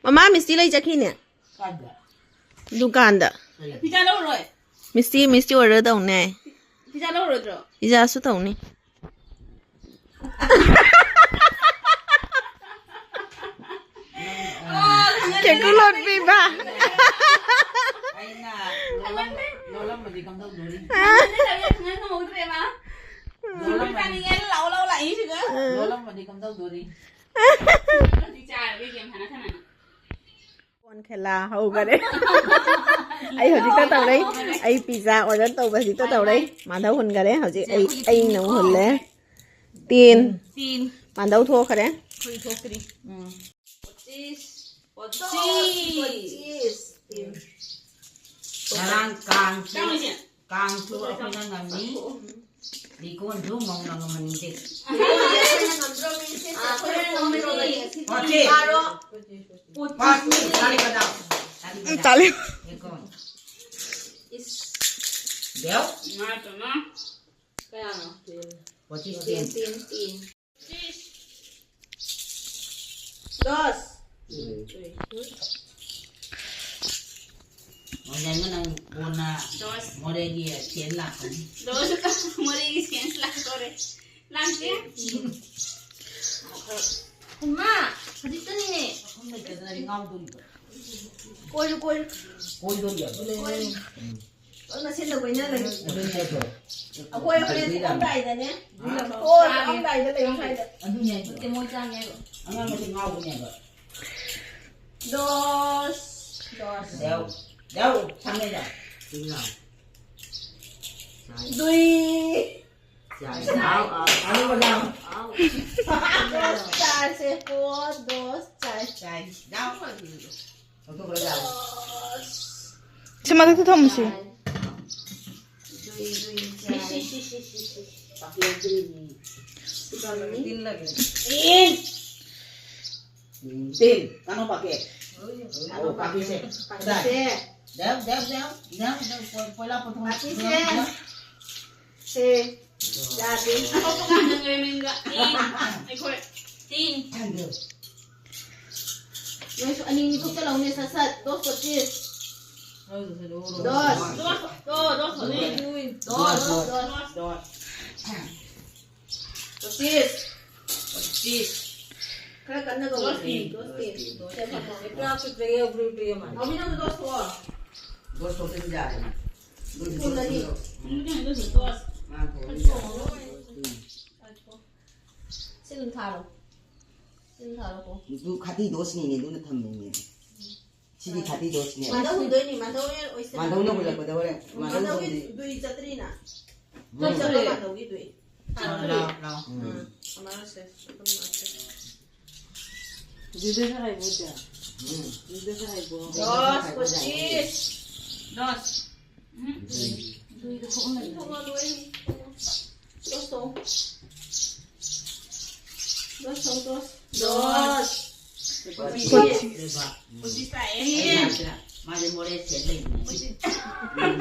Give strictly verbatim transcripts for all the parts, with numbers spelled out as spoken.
ꯃꯃꯥ ꯃꯤꯁꯇꯤ ꯂꯩ ꯆꯠꯈꯤꯅꯦ꯫ ꯀꯥꯏꯗ? ꯗꯨꯀꯥꯟꯗ꯫ ꯀꯔꯤ? ꯄꯤꯖꯥ ꯂꯧꯔꯣꯏ? ꯃꯤꯁꯇꯤ, ꯃꯤꯁꯇꯤ ꯑꯣꯔꯗꯔ ꯇꯧꯅꯦ꯫ ꯄꯤꯖꯥ ꯂꯧꯔꯣꯏꯗ꯭ꯔꯣ? ꯄꯤꯖꯥꯁꯨ ꯇꯧꯅꯤ꯫ ꯀꯦꯀꯨ ꯂꯣꯠꯄꯤꯕ꯫ ꯑꯩꯅ ꯂꯣꯜꯂꯝ-, ꯂꯣꯜꯂꯝꯕꯗꯤ ꯀꯝꯗꯧꯗꯣꯔꯤ? ꯈꯪꯍꯧꯗ꯭ꯔꯦ ꯃꯥ꯫ ꯂꯣꯜꯂꯝꯕꯗꯤ, ꯆꯥꯅꯤꯡꯉꯦ ꯂꯥꯎ ꯂꯥꯎ ꯂꯥꯛꯏꯁꯤꯒ꯫ ꯂꯣꯜꯂꯝꯕꯗꯤ ꯀꯝꯗꯧꯗꯣꯔꯤ? ꯍꯧꯖꯤꯛ ꯆꯥꯔꯒ ꯒꯦꯝ ꯁꯥꯟꯅ ꯁꯥꯟꯅꯅ꯫ ꯀꯣꯟ ꯈꯦꯂꯥ ꯍꯧꯈꯔꯦ꯫ ꯑꯩ ꯍꯧꯖꯤꯛꯇ ꯇꯧꯔꯦ꯫ ꯑꯩ ꯄꯤꯖꯥ ꯑꯣꯔꯗꯔ ꯇꯧꯕ ꯍꯧꯖꯤꯛꯇ ꯇꯧꯔꯦ꯫ ꯃꯥꯙꯧ ꯍꯨꯟꯈꯔꯦ꯫ ꯍꯧꯖꯤꯛ ꯑꯩ, ꯑꯩꯅ ꯑꯃꯨꯛ ꯍꯨꯜꯂꯦ꯫ ꯇꯤꯟ꯫ ꯇꯤꯟ꯫ ꯃꯥꯙꯧ ꯊꯣꯛꯈꯔꯦ꯫ ꯑꯩꯈꯣꯏ ꯊꯣꯛꯇ꯭ꯔꯤ꯫ ꯎꯝ꯫ ꯄꯣꯆꯤꯁ꯫ ꯄꯣꯆꯤꯁ꯫ ꯉꯔꯥꯡ ꯀꯥꯡꯁꯨ, ꯀꯥꯡꯁꯦ꯫ ꯀꯥꯡꯁꯨ ꯑꯩꯈꯣꯏꯅ ꯉꯝꯃꯤ꯫ ꯂꯤꯀꯣꯟꯁꯨ ꯃꯧꯅ ꯉꯝꯍꯟꯅꯤꯡꯗꯦ꯫ ꯑꯩꯈꯣꯏꯅ ꯉꯝꯗ꯭ꯔꯣ ꯃꯤꯁꯦ? ꯑꯩꯈꯣꯏꯅ ꯉꯝꯗ꯭ꯔꯣ? ꯄꯣꯆꯤꯁ꯫ ꯕꯥꯔꯣ꯫ ꯄꯥꯁ ꯃꯤ ꯇꯥꯂꯤ ꯕꯖꯥꯎ꯫ ꯇꯥꯂꯤ ꯕꯖꯥꯎ꯫ ꯇꯥꯂꯤ꯫ ꯂꯤꯀꯣꯟ꯫ ꯏꯁ꯫ ꯗꯦꯎ꯫ ꯏꯃꯥ ꯏꯄꯦꯝꯃ꯫ ꯀꯌꯥꯅꯣ? ꯄꯣꯆꯤꯁ ꯇꯤꯟ꯫ ꯇꯤꯟ, ꯇꯤꯟ꯫ ꯗꯁ꯫ ꯃꯣꯏꯔꯥꯡꯅ ꯅꯪ ꯀꯣꯟꯅ ꯗꯁ꯫ ꯃꯣꯔꯦꯒꯤ ꯁꯦꯟ ꯂꯥꯛꯀꯅꯤ꯫ ꯗꯁ꯫ ꯃꯣꯔꯦꯒꯤ ꯁꯦꯟ ꯂꯥꯛꯇꯣꯔꯦ꯫ ꯂꯥꯛꯇꯦ? ꯏꯃꯥ, ꯍꯧꯖꯤꯛꯇꯅꯤꯅꯦ꯫ ꯃꯐꯝ ꯂꯩꯇꯗꯅ ꯑꯩ ꯉꯥꯎꯗꯣꯔꯤꯕ꯫ ꯀꯣꯏꯔꯨ, ꯀꯣꯏꯔꯨ꯫ ꯀꯣꯏꯗꯣꯔꯤꯕ꯫ ꯀꯣꯏꯔꯨ꯫ ꯎꯝ꯫ ꯂꯣꯏꯅ ꯁꯤꯟꯅ ꯀꯣꯏꯅ ꯂꯩ꯫ ꯑꯗꯨꯅꯦ ꯑꯗꯣ꯫ ꯑꯩꯈꯣꯏ ꯍꯣꯔꯦꯟ ꯊꯣꯛꯑꯝꯗꯥꯏꯗꯅꯦ꯫ ꯍꯥ? ꯊꯣꯛꯑꯝꯗꯥꯏꯗ ꯂꯩꯌꯣ ꯁ꯭ꯋꯥꯏꯗ꯫ ꯑꯗꯨꯅꯦ ꯑꯗꯣ꯫ ꯅꯠꯇꯦ, ꯃꯣꯏ ꯆꯥꯅꯤ ꯍꯥꯏꯕ꯫ ꯑꯉꯥꯡ ꯃꯁꯦ ꯉꯥꯎꯕꯅꯦꯕ꯫ ꯗꯣꯁ꯫ ꯗꯣꯁ꯫ ꯌꯥꯎ꯫ ꯌꯥꯎ꯫ ꯊꯝꯃꯦꯕ꯫ ꯁꯤꯡꯂꯥꯎ꯫ ꯗꯨꯏ꯫ ꯆꯥꯏ꯫ ꯑꯥꯎ, ꯑꯥꯎ꯫ ꯑꯥꯎ, ꯑꯥꯎ꯫ ꯗꯣꯁ ꯆꯥꯏꯁꯦ꯫ ꯀꯣ ꯗꯣꯁ ꯆꯥꯏ꯫ ꯆꯥꯏ꯫ ꯌꯥꯎ꯫ ꯁꯤ ꯃꯊꯛꯇ ꯊꯝꯃꯨꯁꯤ꯫ ꯇꯤꯟ꯫ ꯀꯩꯅꯣ ꯄꯥꯛꯀꯦ? ꯑꯣ, ꯄꯥꯛꯀꯤꯁꯦ꯫ ꯄꯥꯛꯀꯤꯁꯦ꯫ ꯗꯦꯝ, ꯗꯦꯝ, ꯗꯦꯝ, ꯗꯦꯝ, ꯗꯦꯝ, ꯄꯣꯏ-, ꯄꯣꯏꯂꯥ ꯄꯣꯠꯊꯣꯛ-, ꯄꯥꯛꯀꯤꯁꯦ꯫ ꯗꯦꯝ, ꯗꯦꯝ꯫ ꯁꯦ꯫ ꯌꯥꯗꯦ꯫ ꯑꯇꯣꯞꯄ ꯀꯥꯟꯗ ꯅꯣꯏ ꯃꯤꯡꯒ ꯇꯤꯟ꯫ ꯑꯩꯈꯣꯏ ꯇꯤꯟ꯫ ꯊꯥꯡꯒꯜ꯫ ꯅꯣꯏꯁꯨ ꯑꯅꯤ ꯑꯅꯤ ꯊꯣꯛꯆꯜꯂꯧꯅꯦ, ꯁꯠ ꯁꯠ꯫ ꯗꯣꯁ ꯄꯆꯤꯁ꯫ ꯗꯣꯁ꯫ ꯗꯣꯁ꯫ ꯗꯣꯁ꯫ ꯗꯣꯁ꯫ ꯗꯣꯁ꯫ ꯗꯣꯁ꯫ ꯗꯣꯁ꯫ ꯄꯆꯤꯁ꯫ ꯄꯆꯤꯁ꯫ ꯈꯔ ꯀꯟꯅ ꯀꯧ꯫ ꯗꯣꯁ ꯇꯤꯟ꯫ ꯗꯣꯁ ꯇꯤꯟ꯫ ꯗꯣꯁ ꯇꯤꯟ꯫ ꯄꯨꯔꯥ ꯄꯤꯛꯄ꯭ꯔꯥ ꯌꯦꯡꯉꯨ, ꯄꯤꯛꯄ꯭ꯔꯥ ꯌꯦꯡꯉꯨ꯫ ꯅꯥꯎꯕꯤ, ꯅꯪꯁꯨ ꯗꯣꯁ ꯊꯣꯛꯑꯣ꯫ ꯗꯣꯁ ꯊꯣꯛꯇ꯭ꯔꯗꯤ ꯌꯥꯔꯦ꯫ ꯄꯨꯡ ꯑꯅꯤ꯫ ꯃꯥ ꯊꯣꯛꯑꯗꯤ ꯌꯥꯔꯦ꯫ ꯁꯤ ꯑꯗꯨꯝ ꯊꯥꯔꯣ꯫ ꯁꯤ ꯑꯗꯨꯝ ꯊꯥꯔꯣꯀꯣ꯫ ꯑꯗꯨ ꯈꯥꯇꯤ ꯗꯣꯁꯅꯤꯅꯦ, ꯑꯗꯨꯅ ꯊꯝꯃꯤꯅꯦ꯫ ꯁꯤꯗꯤ ꯈꯥꯇꯤ ꯗꯣꯁꯅꯦ꯫ ꯃꯥꯙꯧ ꯍꯨꯟꯗꯣꯏꯅꯤ, ꯃꯥꯙꯧ ꯑꯣꯏꯅ ꯑꯣꯏꯁꯦ꯫ ꯃꯥꯙꯧꯅ ꯍꯨꯜꯂꯛꯄꯗ ꯍꯣꯔꯦꯟ ꯃꯥꯙꯧ ꯃꯥꯙꯧꯒꯤ ꯍꯨꯜꯂꯤ꯫ ꯗꯨꯏ ꯆꯠꯇ꯭ꯔꯤꯅ꯫ ꯎꯝ꯫ ꯆꯠꯂꯦ꯫ ꯃꯥꯙꯧꯒꯤ ꯗꯨꯏ꯫ ꯂꯥꯎ, ꯂꯥꯎ꯫ ꯎꯝ꯫ ꯑꯥ, ꯑꯃ ꯁꯦ꯫ ꯑꯗꯨꯝ ꯁꯦ꯫ ꯑꯗꯨꯗ ꯈꯔ ꯍꯥꯏꯕꯣ, ꯏꯆꯦ꯫ ꯎꯝ꯫ ꯑꯗꯨꯗ ꯈꯔ ꯍꯥꯏꯕꯣ꯫ ꯗꯣꯁ, ꯄꯆꯤꯁ꯫ ꯗꯣꯁ꯫ ꯎꯝ꯫ ꯗꯨꯏꯗꯣ ꯊꯣꯛꯑꯝꯃꯦ꯫ ꯊꯣꯛꯑꯝꯃꯦ꯫ ꯗꯣꯁ ꯇꯧ꯫ ꯗꯣꯁ ꯇꯧ, ꯗꯣꯁ꯫ ꯗꯣꯁ꯫ ꯄꯆꯤꯁ꯫ ꯄꯆꯤꯁ ꯂꯥꯛꯑꯦ꯫ ꯃꯥꯁꯦ ꯃꯣꯔꯦ ꯁꯦꯠ ꯂꯩꯕꯅꯦ꯫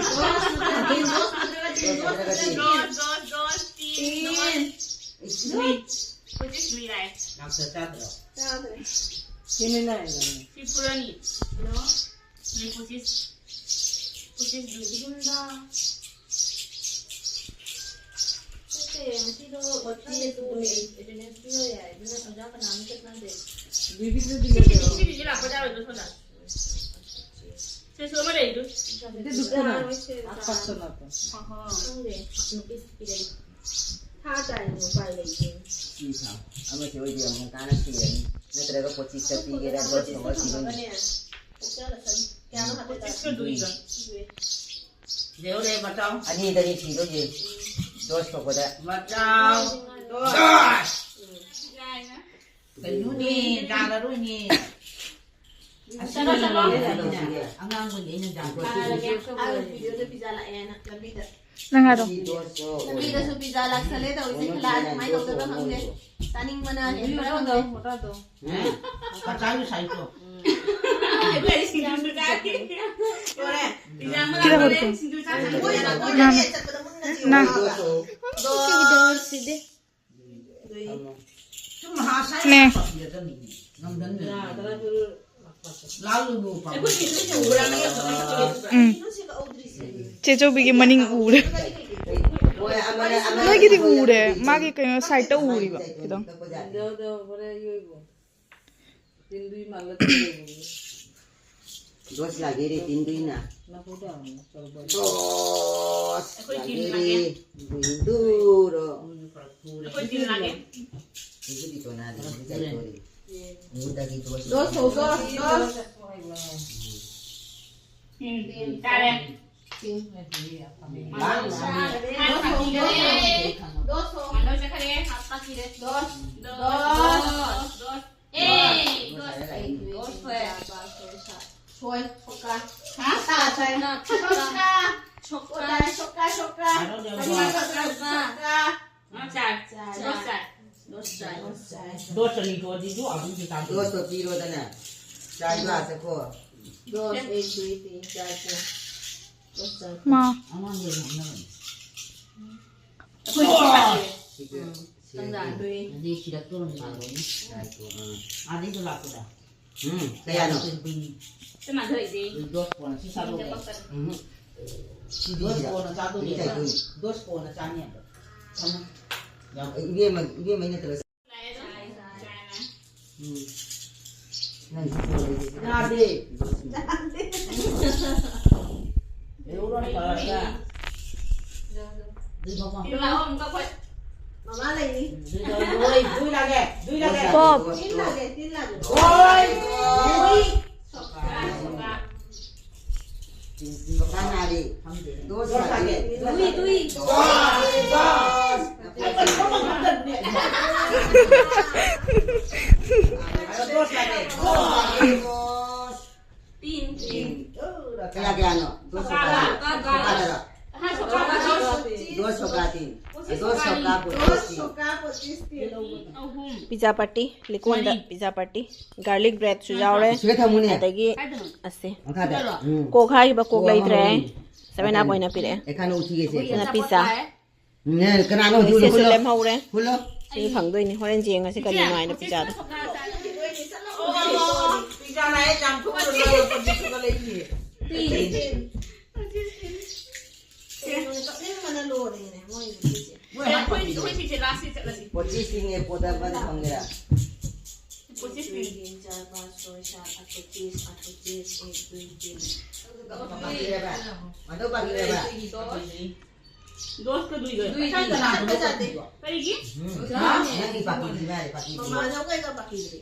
ꯗꯣꯁ ꯅꯠꯇ꯭ꯔꯒ ꯇꯤꯟ, ꯗꯣꯁ ꯅꯠꯇ꯭ꯔꯒ ꯇꯤꯟ, ꯗꯣꯁ ꯅꯠꯇ꯭ꯔꯒ ꯇꯤꯟ꯫ ꯗꯣꯁ, ꯗꯣꯁ, ꯗꯣꯁ, ꯇꯤꯟ, ꯇꯤꯟ꯫ ꯗꯣꯁ꯫ ꯄꯆꯤꯁ ꯂꯨꯏ ꯂꯥꯛꯑꯦ꯫ ꯂꯥꯛꯇ ꯆꯥꯗ꯭ꯔꯣ? ꯆꯥꯗ꯭ꯔꯦ꯫ ꯁꯤꯅ ꯂꯥꯛꯑꯦ꯫ ꯁꯤ ꯐꯨꯔꯅꯤ꯫ ꯍꯜꯂꯣ꯫ ꯅꯣꯏ ꯄꯆꯤꯁ꯫ ꯄꯆꯤꯁ ꯂꯨꯏ꯫ ꯌꯨꯝꯗ꯫ ꯆꯠꯇꯦ, ꯉꯁꯤꯗꯣ ꯄꯆꯤꯁ ꯂꯨꯏ꯫ ꯑꯦꯇꯦꯟꯗꯦꯟꯁ ꯄꯤꯔꯣꯏ ꯍꯥꯏ꯫ ꯑꯗꯨꯅ ꯑꯣꯖꯥ ꯀꯅꯥꯝ ꯆꯠꯅꯗꯦ꯫ ꯕꯤꯕꯤꯗꯨꯗꯤ ꯁꯤ, ꯁꯤ, ꯂꯩꯕ꯭ꯔꯣ? ꯁꯤ, ꯁꯤ ꯂꯥꯛꯄ ꯌꯥꯔꯣꯏꯗ꯭ꯔꯣ ꯁꯣꯝꯗ? ꯁꯤꯁꯨ ꯑꯃ ꯂꯩꯗꯨ꯫ ꯑꯗꯨ ꯗꯨꯀꯥꯟ ꯑꯄꯥꯛꯄ ꯅꯠꯇꯦ꯫ ꯈꯪꯗꯦ꯫ ꯅꯨꯄꯤ ꯄꯤꯔꯛꯏ꯫ ꯊꯥ ꯇꯥꯏꯅ ꯎꯄꯥꯏ ꯂꯩꯇꯦ꯫ ꯁꯤ ꯊꯥ ꯑꯃꯁꯤ ꯑꯣꯏꯗꯤ ꯑꯃꯨꯛ ꯉꯟꯇꯥꯅ ꯁꯤꯔꯅꯤ꯫ ꯅꯠꯇ꯭ꯔꯒ ꯄꯆꯤꯁꯇ ꯄꯤꯒꯦꯔꯥ, ꯗꯣꯁ ꯊꯣꯡꯉ ꯁꯤꯔꯅꯤ꯫ ꯄꯆꯤꯁ ꯊꯝꯃꯒꯅꯦ꯫ ꯄꯆꯤꯁꯀ ꯗꯨꯏꯒ꯫ ꯂꯦꯎ ꯂꯦ ꯃꯇꯥꯎ꯫ ꯑꯅꯤꯗꯅꯤ ꯁꯤꯗꯣꯏꯁꯦ꯫ ꯗꯣꯁ ꯊꯣꯛꯄꯗ꯫ ꯃꯇꯥꯎ꯫ ꯗꯣꯁ꯫ ꯀꯩꯅꯣꯅꯦ, ꯌꯥꯔꯔꯣꯏꯅꯦ꯫ ꯑꯁꯤ ꯆꯠꯂꯣ, ꯆꯠꯂꯣ꯫ ꯑꯉꯥꯡꯕꯨꯅꯦ ꯑꯩꯅ ꯌꯥꯝ ꯊꯥꯔꯒꯦ꯫ ꯑꯥ, ꯚꯤꯗꯤꯑꯣꯗ ꯄꯤꯖꯥ ꯂꯥꯛꯑꯦꯅ ꯂꯝꯕꯤꯗ꯫ ꯅꯪ ꯍꯥꯏꯔꯣ꯫ ꯂꯝꯕꯤꯗꯁꯨ ꯄꯤꯖꯥ ꯂꯥꯛꯁꯜꯂꯦ ꯇꯧꯔꯤꯁꯦ, ꯈꯨꯂꯥ ꯀꯃꯥꯏꯅ ꯇꯧꯗꯣꯏꯅꯣ ꯈꯪꯗꯦ꯫ ꯆꯥꯅꯤꯡꯕꯅ ꯍꯦꯟꯕ꯭ꯔꯥ ꯈꯪꯗꯦ꯫ ꯀꯆꯥꯒꯤ ꯁꯥꯏꯠꯇꯣ꯫ ꯑꯩꯈꯣꯏ ꯁꯤꯡꯖꯨꯁꯨ ꯆꯥꯒꯦ꯫ ꯂꯣꯏꯔꯦ꯫ ꯄꯤꯖꯥ ꯑꯃ ꯀꯤꯔ ꯂꯥꯛꯑꯦ, ꯍꯧꯔꯛꯑꯣ꯫ ꯁꯤꯡꯖꯨ ꯆꯥꯁꯦ꯫ ꯃꯣꯏꯅ ꯃꯣꯏꯅ ꯅꯪ꯫ ꯍꯦꯛ ꯆꯠꯄꯗ ꯃꯨꯟꯅ ꯅꯪ꯫ ꯆꯦꯟꯈꯤꯕ꯫ ꯁꯨꯝ ꯃꯍꯥ ꯁꯥꯏ ꯅꯦ꯫ ꯄꯤꯔꯗꯕꯅꯤꯅꯦ꯫ ꯉꯝꯗꯕꯅꯤꯅ꯫ ꯑꯩꯈꯣꯏꯒꯤ ꯅꯣꯏꯅ ꯎꯔꯒ ꯎꯝ꯫ ꯆꯦ ꯆꯧꯕꯤꯒꯤ ꯃꯅꯤꯡ ꯎꯔꯦ꯫ ꯍꯣꯏ, ꯑꯃꯅ, ꯑꯃꯅ ꯅꯣꯏꯒꯤꯗꯤ ꯎꯔꯦ꯫ ꯃꯥꯒꯤ ꯀꯩꯅꯣ ꯁꯥꯏꯠꯇ ꯎꯔꯤꯕ ꯈꯤꯇꯪ꯫ ꯗꯣꯁ ꯂꯥꯒꯦꯔꯦ ꯇꯤꯟꯗꯨꯏꯅ꯫ ꯗꯣꯁ ꯑꯩꯈꯣꯏ ꯇꯤꯟ ꯂꯥꯒꯦꯔꯦ ꯂꯥꯒꯦ꯫ ꯇꯤꯟꯗꯨꯔꯣ꯫ ꯑꯩꯈꯣꯏ ꯇꯤꯟ ꯂꯥꯒꯦ꯫ ꯍꯧꯖꯤꯛꯀꯤ ꯇꯣꯅꯥꯗꯤ ꯍꯧꯖꯤꯛ ꯆꯥꯏꯊꯣꯔꯤ꯫ ꯎꯗꯒꯤ ꯗꯣꯁ ꯗꯣꯁ ꯍꯧ, ꯗꯣꯁ, ꯗꯣꯁ꯫ ꯎꯝ, ꯇꯥꯔꯦ꯫ ꯃꯥꯅꯣ ꯆꯠꯈꯔꯦ꯫ ꯗꯣꯁ, ꯗꯣꯁ꯫ ꯑꯦ, ꯗꯣꯁ꯫ ꯁꯣꯏ꯫ ꯁꯣꯏ꯫ ꯁꯣꯀꯥ꯫ ꯍꯥ? ꯁꯣꯀꯥ꯫ ꯁꯣꯀꯥ꯫ ꯁꯣꯀꯥ꯫ ꯁꯣꯀꯥ꯫ ꯁꯣꯀꯥ꯫ ꯆꯥꯏ꯫ ꯆꯥꯏ꯫ ꯗꯣꯁ ꯆꯥꯏ꯫ ꯗꯣꯁ ꯆꯥꯏ꯫ ꯗꯣꯁ ꯆꯥꯏ꯫ ꯗꯣꯁ ꯆꯥꯏ꯫ ꯗꯣꯁ ꯆꯥꯏ꯫ ꯗꯣꯁ ꯆꯥꯏ꯫ ꯗꯣꯁ ꯆꯥꯏ꯫ ꯗꯣꯁ ꯄꯤꯔꯣꯗꯅ꯫ ꯆꯥꯏꯕ ꯆꯠꯈꯣ꯫ ꯗꯣꯁ, ꯑꯦꯛ, ꯗꯨꯏ, ꯇꯤꯟ, ꯆꯥꯏ, ꯀꯣ꯫ ꯗꯣꯁ ꯆꯥꯏ꯫ ꯃꯥ꯫ ꯑꯉꯥꯡꯗ ꯌꯥꯝꯅꯕꯅꯤ꯫ ꯑꯩꯈꯣꯏ ꯁꯤꯒ꯫ ꯎꯝ꯫ ꯁꯤꯒ꯫ ꯇꯪꯖꯥ꯫ ꯗꯨꯏ꯫ ꯑꯗꯩ ꯁꯤꯔꯛꯇꯣꯔꯝꯅꯤ ꯃꯥꯗꯣ꯫ ꯆꯥꯏ, ꯀꯣ꯫ ꯑꯥ꯫ ꯑꯥꯗꯩꯁꯨ ꯂꯥꯛꯄꯗ꯫ ꯎꯝ, ꯀꯌꯥꯅꯣ? ꯆꯦ ꯄꯛꯀꯅꯨ꯫ ꯎꯝ꯫ ꯁꯤꯗꯤ ꯗꯣꯁ ꯀꯣꯟꯅ ꯁꯤ ꯆꯥꯊꯣꯛꯑꯒꯦ꯫ ꯎꯝ꯫ ꯁꯤꯗꯤ ꯗꯣꯁ ꯁꯤꯗ꯫ ꯀꯣꯟꯅ ꯆꯥꯗꯣꯏꯅꯦ꯫ ꯁꯤꯗꯤ ꯆꯥꯏꯗꯣꯏꯅꯦ꯫ ꯗꯣꯁ ꯀꯣꯟꯅ ꯆꯥꯅꯤ ꯍꯥꯏꯕ꯫ ꯊꯝꯃꯣ꯫ ꯌꯥꯝ, ꯏꯕꯦꯝꯃ, ꯏꯕꯦꯝꯃ ꯅꯠꯇ꯭ꯔ? ꯎꯝ꯫ ꯅꯪ ꯌꯥꯗꯦ꯫ ꯂꯩꯍꯧꯔꯣ ꯐꯔꯒ꯫ ꯂꯥꯛꯑꯣ ꯑꯃꯨꯛꯀ ꯑꯩꯈꯣꯏ꯫ ꯃꯃꯥ ꯂꯩꯅꯤ꯫ ꯗꯨꯏ ꯂꯥꯛꯑꯦ, ꯗꯨꯏ ꯂꯥꯛꯑꯦ꯫ ꯄꯣꯞ꯫ ꯇꯤꯟ ꯂꯥꯛꯑꯦ, ꯇꯤꯟ ꯂꯥꯛꯑꯦ꯫ ꯗꯣꯏ꯫ ꯁꯣꯀꯥ, ꯁꯣꯀꯥ꯫ ꯁꯣꯀꯥ ꯅꯥꯔꯤ꯫ ꯗꯣꯁ ꯂꯥꯛꯑꯦ꯫ ꯗꯨꯏ, ꯗꯨꯏ꯫ ꯗꯣꯁ, ꯗꯣꯁ꯫ ꯗꯣꯁ ꯂꯥꯛꯑꯦ꯫ ꯗꯣꯁ ꯂꯥꯛꯑꯦ꯫ ꯗꯣꯁ꯫ ꯇꯤꯟ, ꯇꯤꯟ꯫ ꯀꯌꯥ ꯀꯌꯥꯅꯣ? ꯗꯣꯁ ꯁꯣꯀꯥ꯫ ꯁꯣꯀꯥ, ꯁꯣꯀꯥ꯫ ꯁꯣꯀꯥꯗꯔꯣ? ꯍꯥ, ꯁꯣꯀꯥ, ꯁꯣꯀꯥ꯫ ꯗꯣꯁ ꯁꯣꯀꯥ ꯇꯤꯟ꯫ ꯄꯣꯆꯤꯁ ꯗꯣꯁ ꯁꯣꯀꯥ ꯁꯣꯀꯥ ꯅꯤ꯫ ꯄꯣꯆꯤꯁ ꯇꯤꯟ꯫ ꯁꯣꯀꯥ ꯄꯣꯆꯤꯁ ꯇꯤꯟ꯫ ꯑꯍꯨꯝ꯫ ꯄꯤꯖꯥ ꯄꯥꯔꯇꯤ, ꯂꯤꯀꯣꯟꯗ ꯃꯔꯤ꯫ Pizza party. ꯒꯥꯔꯂꯤꯛ ꯕ꯭ꯔꯦꯗꯁꯨ ꯌꯥꯎꯔꯦ꯫ ꯁꯤꯗ ꯊꯝꯃꯨꯅꯦ꯫ ꯑꯗꯒꯤ ꯀꯥꯏꯗꯅꯣ? ꯑꯁꯦ꯫ ꯃꯈꯥꯗ꯫ ꯁꯤꯗꯔꯣ? ꯎꯝ꯫ ꯀꯣꯛ ꯍꯥꯏꯈꯤꯕ ꯀꯣꯛ ꯑꯣ, ꯂꯩꯇ꯭ꯔꯦ꯫ ꯑꯃ ꯂꯩꯅꯤ꯫ ꯁꯚꯦꯟ ꯑꯞ ꯑꯣꯏꯅ ꯄꯤꯔꯛꯑꯦ꯫ ꯑꯦ, ꯈꯥꯅꯨ ꯎꯊꯤꯒꯦꯁꯦ꯫ ꯑꯗꯨꯅ ꯄꯤꯖꯥ꯫ ꯎꯝ, ꯀꯅꯥꯅꯣ ꯍꯧꯖꯤꯛ ꯁꯤꯁꯨ ꯍꯨꯜꯂꯣ? ꯂꯦꯝꯍꯧꯔꯦ꯫ ꯍꯨꯜꯂꯣ꯫ ꯁꯤꯁꯨ ꯐꯪꯗꯣꯏꯅꯤ꯫ ꯍꯣꯔꯦꯟ ꯌꯦꯡꯉꯁꯤ ꯀꯔꯤꯅꯣ ꯍꯥꯏꯅ ꯄꯤꯖꯥꯗꯣ꯫ ꯆꯥꯅ ꯑꯩ ꯌꯥꯝ ꯊꯣꯛꯑꯒ ꯂꯩꯌꯦ, ꯄꯨꯟꯁꯤ ꯊꯣꯛꯑꯒ ꯂꯩꯌꯦ꯫ ꯄꯤꯅꯦ꯫ ꯀꯞꯅꯤꯡꯕꯅ ꯂꯣꯏꯔꯦꯅꯦ, ꯃꯣꯏ ꯍꯧꯖꯤꯛꯁꯦ꯫ ꯃꯣꯏ ꯍꯥꯠꯄ ꯑꯩꯈꯣꯏ, ꯄꯤꯅꯦ꯫ ꯑꯩꯈꯣꯏ ꯁꯤꯁꯦ last ꯁꯦ ꯆꯠꯂꯁꯤ꯫ ꯄꯣꯆꯤꯁ ꯇꯤꯡꯉꯦ, ꯄꯣꯗ ꯑꯃꯗ ꯐꯪꯒꯦꯔꯥ? ꯄꯣꯆꯤꯁ ꯇꯤꯡ꯫ ꯇꯤꯡ, ꯆꯥꯔ, ꯄꯥꯁ, ꯁꯣꯏ, ꯁꯥꯠ, ꯑꯥꯠ, ꯄꯣꯆꯤꯁ, ꯑꯥꯠ, ꯄꯣꯆꯤꯁ, ꯑꯦꯛ, ꯗꯨꯏ, ꯇꯤꯟ꯫ ꯄꯥꯀꯤꯔꯦꯕ? ꯃꯗꯨ ꯄꯥꯀꯤꯔꯦꯕ? ꯗꯣꯁ꯫ ꯗꯣꯁꯀ ꯗꯨꯏꯒ꯫ ꯗꯨꯏ, ꯄꯩꯁꯥ ꯗꯨꯏ꯫ ꯀꯅꯥ ꯀꯅꯥ ꯆꯠꯄ ꯆꯠꯇꯦ꯫ ꯀꯔꯤꯒꯤ? ꯎꯝ꯫ ꯅꯪꯒꯤ ꯄꯥꯀꯤꯗ꯭ꯔꯤ ꯃꯥꯜꯂꯦ, ꯄꯥꯀꯤꯗ꯭ꯔꯤ꯫ ꯃꯃꯥꯟꯅꯕꯈꯩꯒ ꯄꯥꯀꯤꯗ꯭ꯔꯤ꯫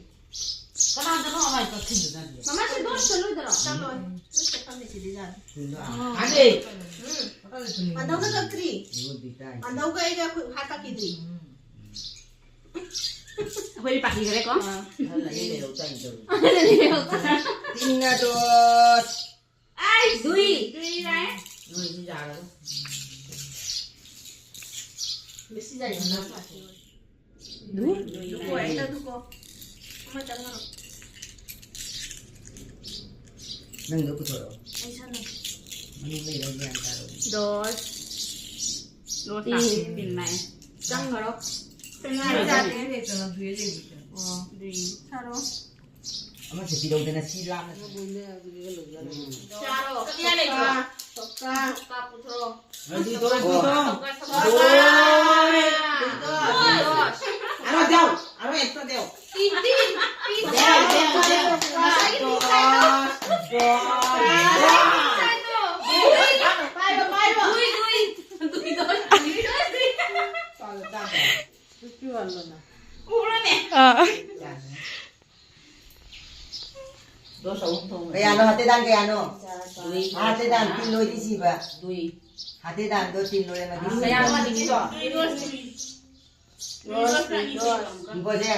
ꯀꯅꯥꯗꯅꯣ ꯑꯃꯥꯏ ꯀꯛꯈꯤꯕꯗꯨꯅ? ꯃꯃꯥ, ꯁꯤ ꯗꯣꯁ ꯆꯠꯂꯣꯏꯗ꯭ꯔꯣ? ꯆꯠꯂꯣꯏ꯫ ꯅꯣꯏ ꯆꯠꯐꯝꯗꯤ ꯁꯤꯗꯤ ꯌꯥꯅꯤ꯫ ꯀꯥꯟꯗꯦ꯫ ꯎꯝ꯫ ꯃꯥꯟꯗꯧꯅ ꯀꯛꯇ꯭ꯔꯤ꯫ ꯏꯕꯨꯡꯗꯤ ꯇꯥꯏ꯫ ꯃꯥꯟꯗꯧꯒ ꯑꯩꯒ ꯑꯩꯈꯣꯏ ꯍꯥꯠ ꯀꯛꯈꯤꯗ꯭ꯔꯤ꯫ ꯎꯝ꯫ ꯑꯩꯈꯣꯏꯗꯤ ꯄꯥꯈꯤꯈ꯭ꯔꯦꯀꯣ꯫ ꯑꯥ꯫ ꯑꯗꯨꯅ ꯑꯩ ꯂꯩꯍꯧ ꯇꯥꯏ ꯇꯧꯔꯤ꯫ ꯑꯗꯨꯅ ꯂꯩꯍꯧ ꯇꯥꯏ꯫ ꯇꯤꯡꯅ ꯗꯣꯁ꯫ ꯑꯩ ꯗꯨꯏ꯫ ꯗꯨꯏ ꯂꯥꯛꯑꯦ꯫ ꯅꯣꯏꯗꯤ ꯌꯥꯔꯔꯣꯏ꯫ ꯃꯦꯁꯤ ꯌꯥꯏ, ꯃꯅꯥ ꯐꯥꯠꯇꯦ꯫ ꯗꯨ? ꯗꯨꯀꯣ, ꯑꯩꯅ ꯗꯨꯀꯣ꯫ ꯑꯃ ꯆꯪꯉꯛꯑꯣ꯫ ꯅꯪꯗꯣ ꯄꯨꯊꯣꯔꯛꯑꯣ꯫ ꯑꯩ ꯁꯥꯟꯅ꯫ ꯃꯅꯨꯡ ꯂꯩꯔ ꯒ꯭ꯌꯥꯟ ꯇꯥꯔꯣ꯫ ꯗꯣꯁ꯫ ꯗꯣꯁ ꯇꯤꯟ꯫ ꯇꯥꯛꯁꯤ ꯇꯤꯟ ꯂꯥꯛꯑꯦ꯫ ꯆꯪꯈ꯭ꯔꯣ꯫ ꯆꯪꯉꯛꯑꯔꯣꯏ꯫ ꯆꯥꯗꯦ꯫ ꯑꯣ꯫ ꯗꯨꯏ꯫ ꯁꯥꯔꯣ꯫ ꯑꯃꯁꯦ ꯄꯤꯔꯧꯗꯅ ꯁꯤ ꯂꯥꯞꯅ꯫ ꯎꯝ꯫ ꯆꯥꯔꯣ꯫ ꯀꯛꯅꯤꯡꯉꯥꯏ ꯂꯩꯇ꯭ꯔꯣ? ꯆꯣꯀꯥ꯫ ꯆꯣꯀꯥ ꯄꯨꯊꯣꯔꯛꯑꯣ꯫ ꯔꯟꯖꯤꯠꯇꯣ꯫ ꯆꯣꯀꯥ, ꯆꯣꯀꯥ, ꯆꯣꯀꯥ꯫ ꯑꯔꯣ ꯗꯦꯎ, ꯑꯔꯣ ꯑꯦꯛꯇ ꯗꯦꯎ꯫ ꯇꯤꯟ, ꯇꯤꯟ, ꯇꯤꯟ꯫ ꯗꯦꯎ, ꯗꯦꯎ, ꯗꯦꯎ꯫ ꯉꯁꯥꯏꯒꯤ ꯇꯤꯟ ꯁꯥꯏꯗꯣ꯫ ꯉꯁꯥꯏꯗꯣ꯫ ꯄꯥꯏꯔꯣ, ꯄꯥꯏꯔꯣ꯫ ꯗꯨꯏ, ꯗꯨꯏ꯫ ꯗꯨꯏ, ꯗꯨꯏ꯫ ꯗꯨꯏ, ꯗꯨꯏ꯫ ꯎꯕ꯭ꯔꯅꯦ? ꯑꯥ꯫ ꯗꯣꯁ ꯑꯍꯨꯝ ꯊꯣꯡꯉꯦ꯫ ꯀꯌꯥꯅꯣ? ꯍꯥꯇꯦꯗꯥꯟ ꯀꯌꯥꯅꯣ? ꯗꯨꯏ꯫ ꯍꯥꯇꯦꯗꯥꯟ ꯇꯤꯟ ꯂꯣꯏꯗꯤ ꯁꯤꯕ꯫ ꯗꯨꯏ꯫ ꯍꯥꯇꯦꯗꯥꯟꯗꯣ ꯇꯤꯟ ꯂꯣꯏꯔꯝꯃꯗꯤ ꯁꯤꯕ꯫ ꯀꯌꯥꯅꯣ ꯍꯧꯖꯤꯛꯀꯤꯗꯣ? ꯏꯪꯒꯣꯁꯦ꯫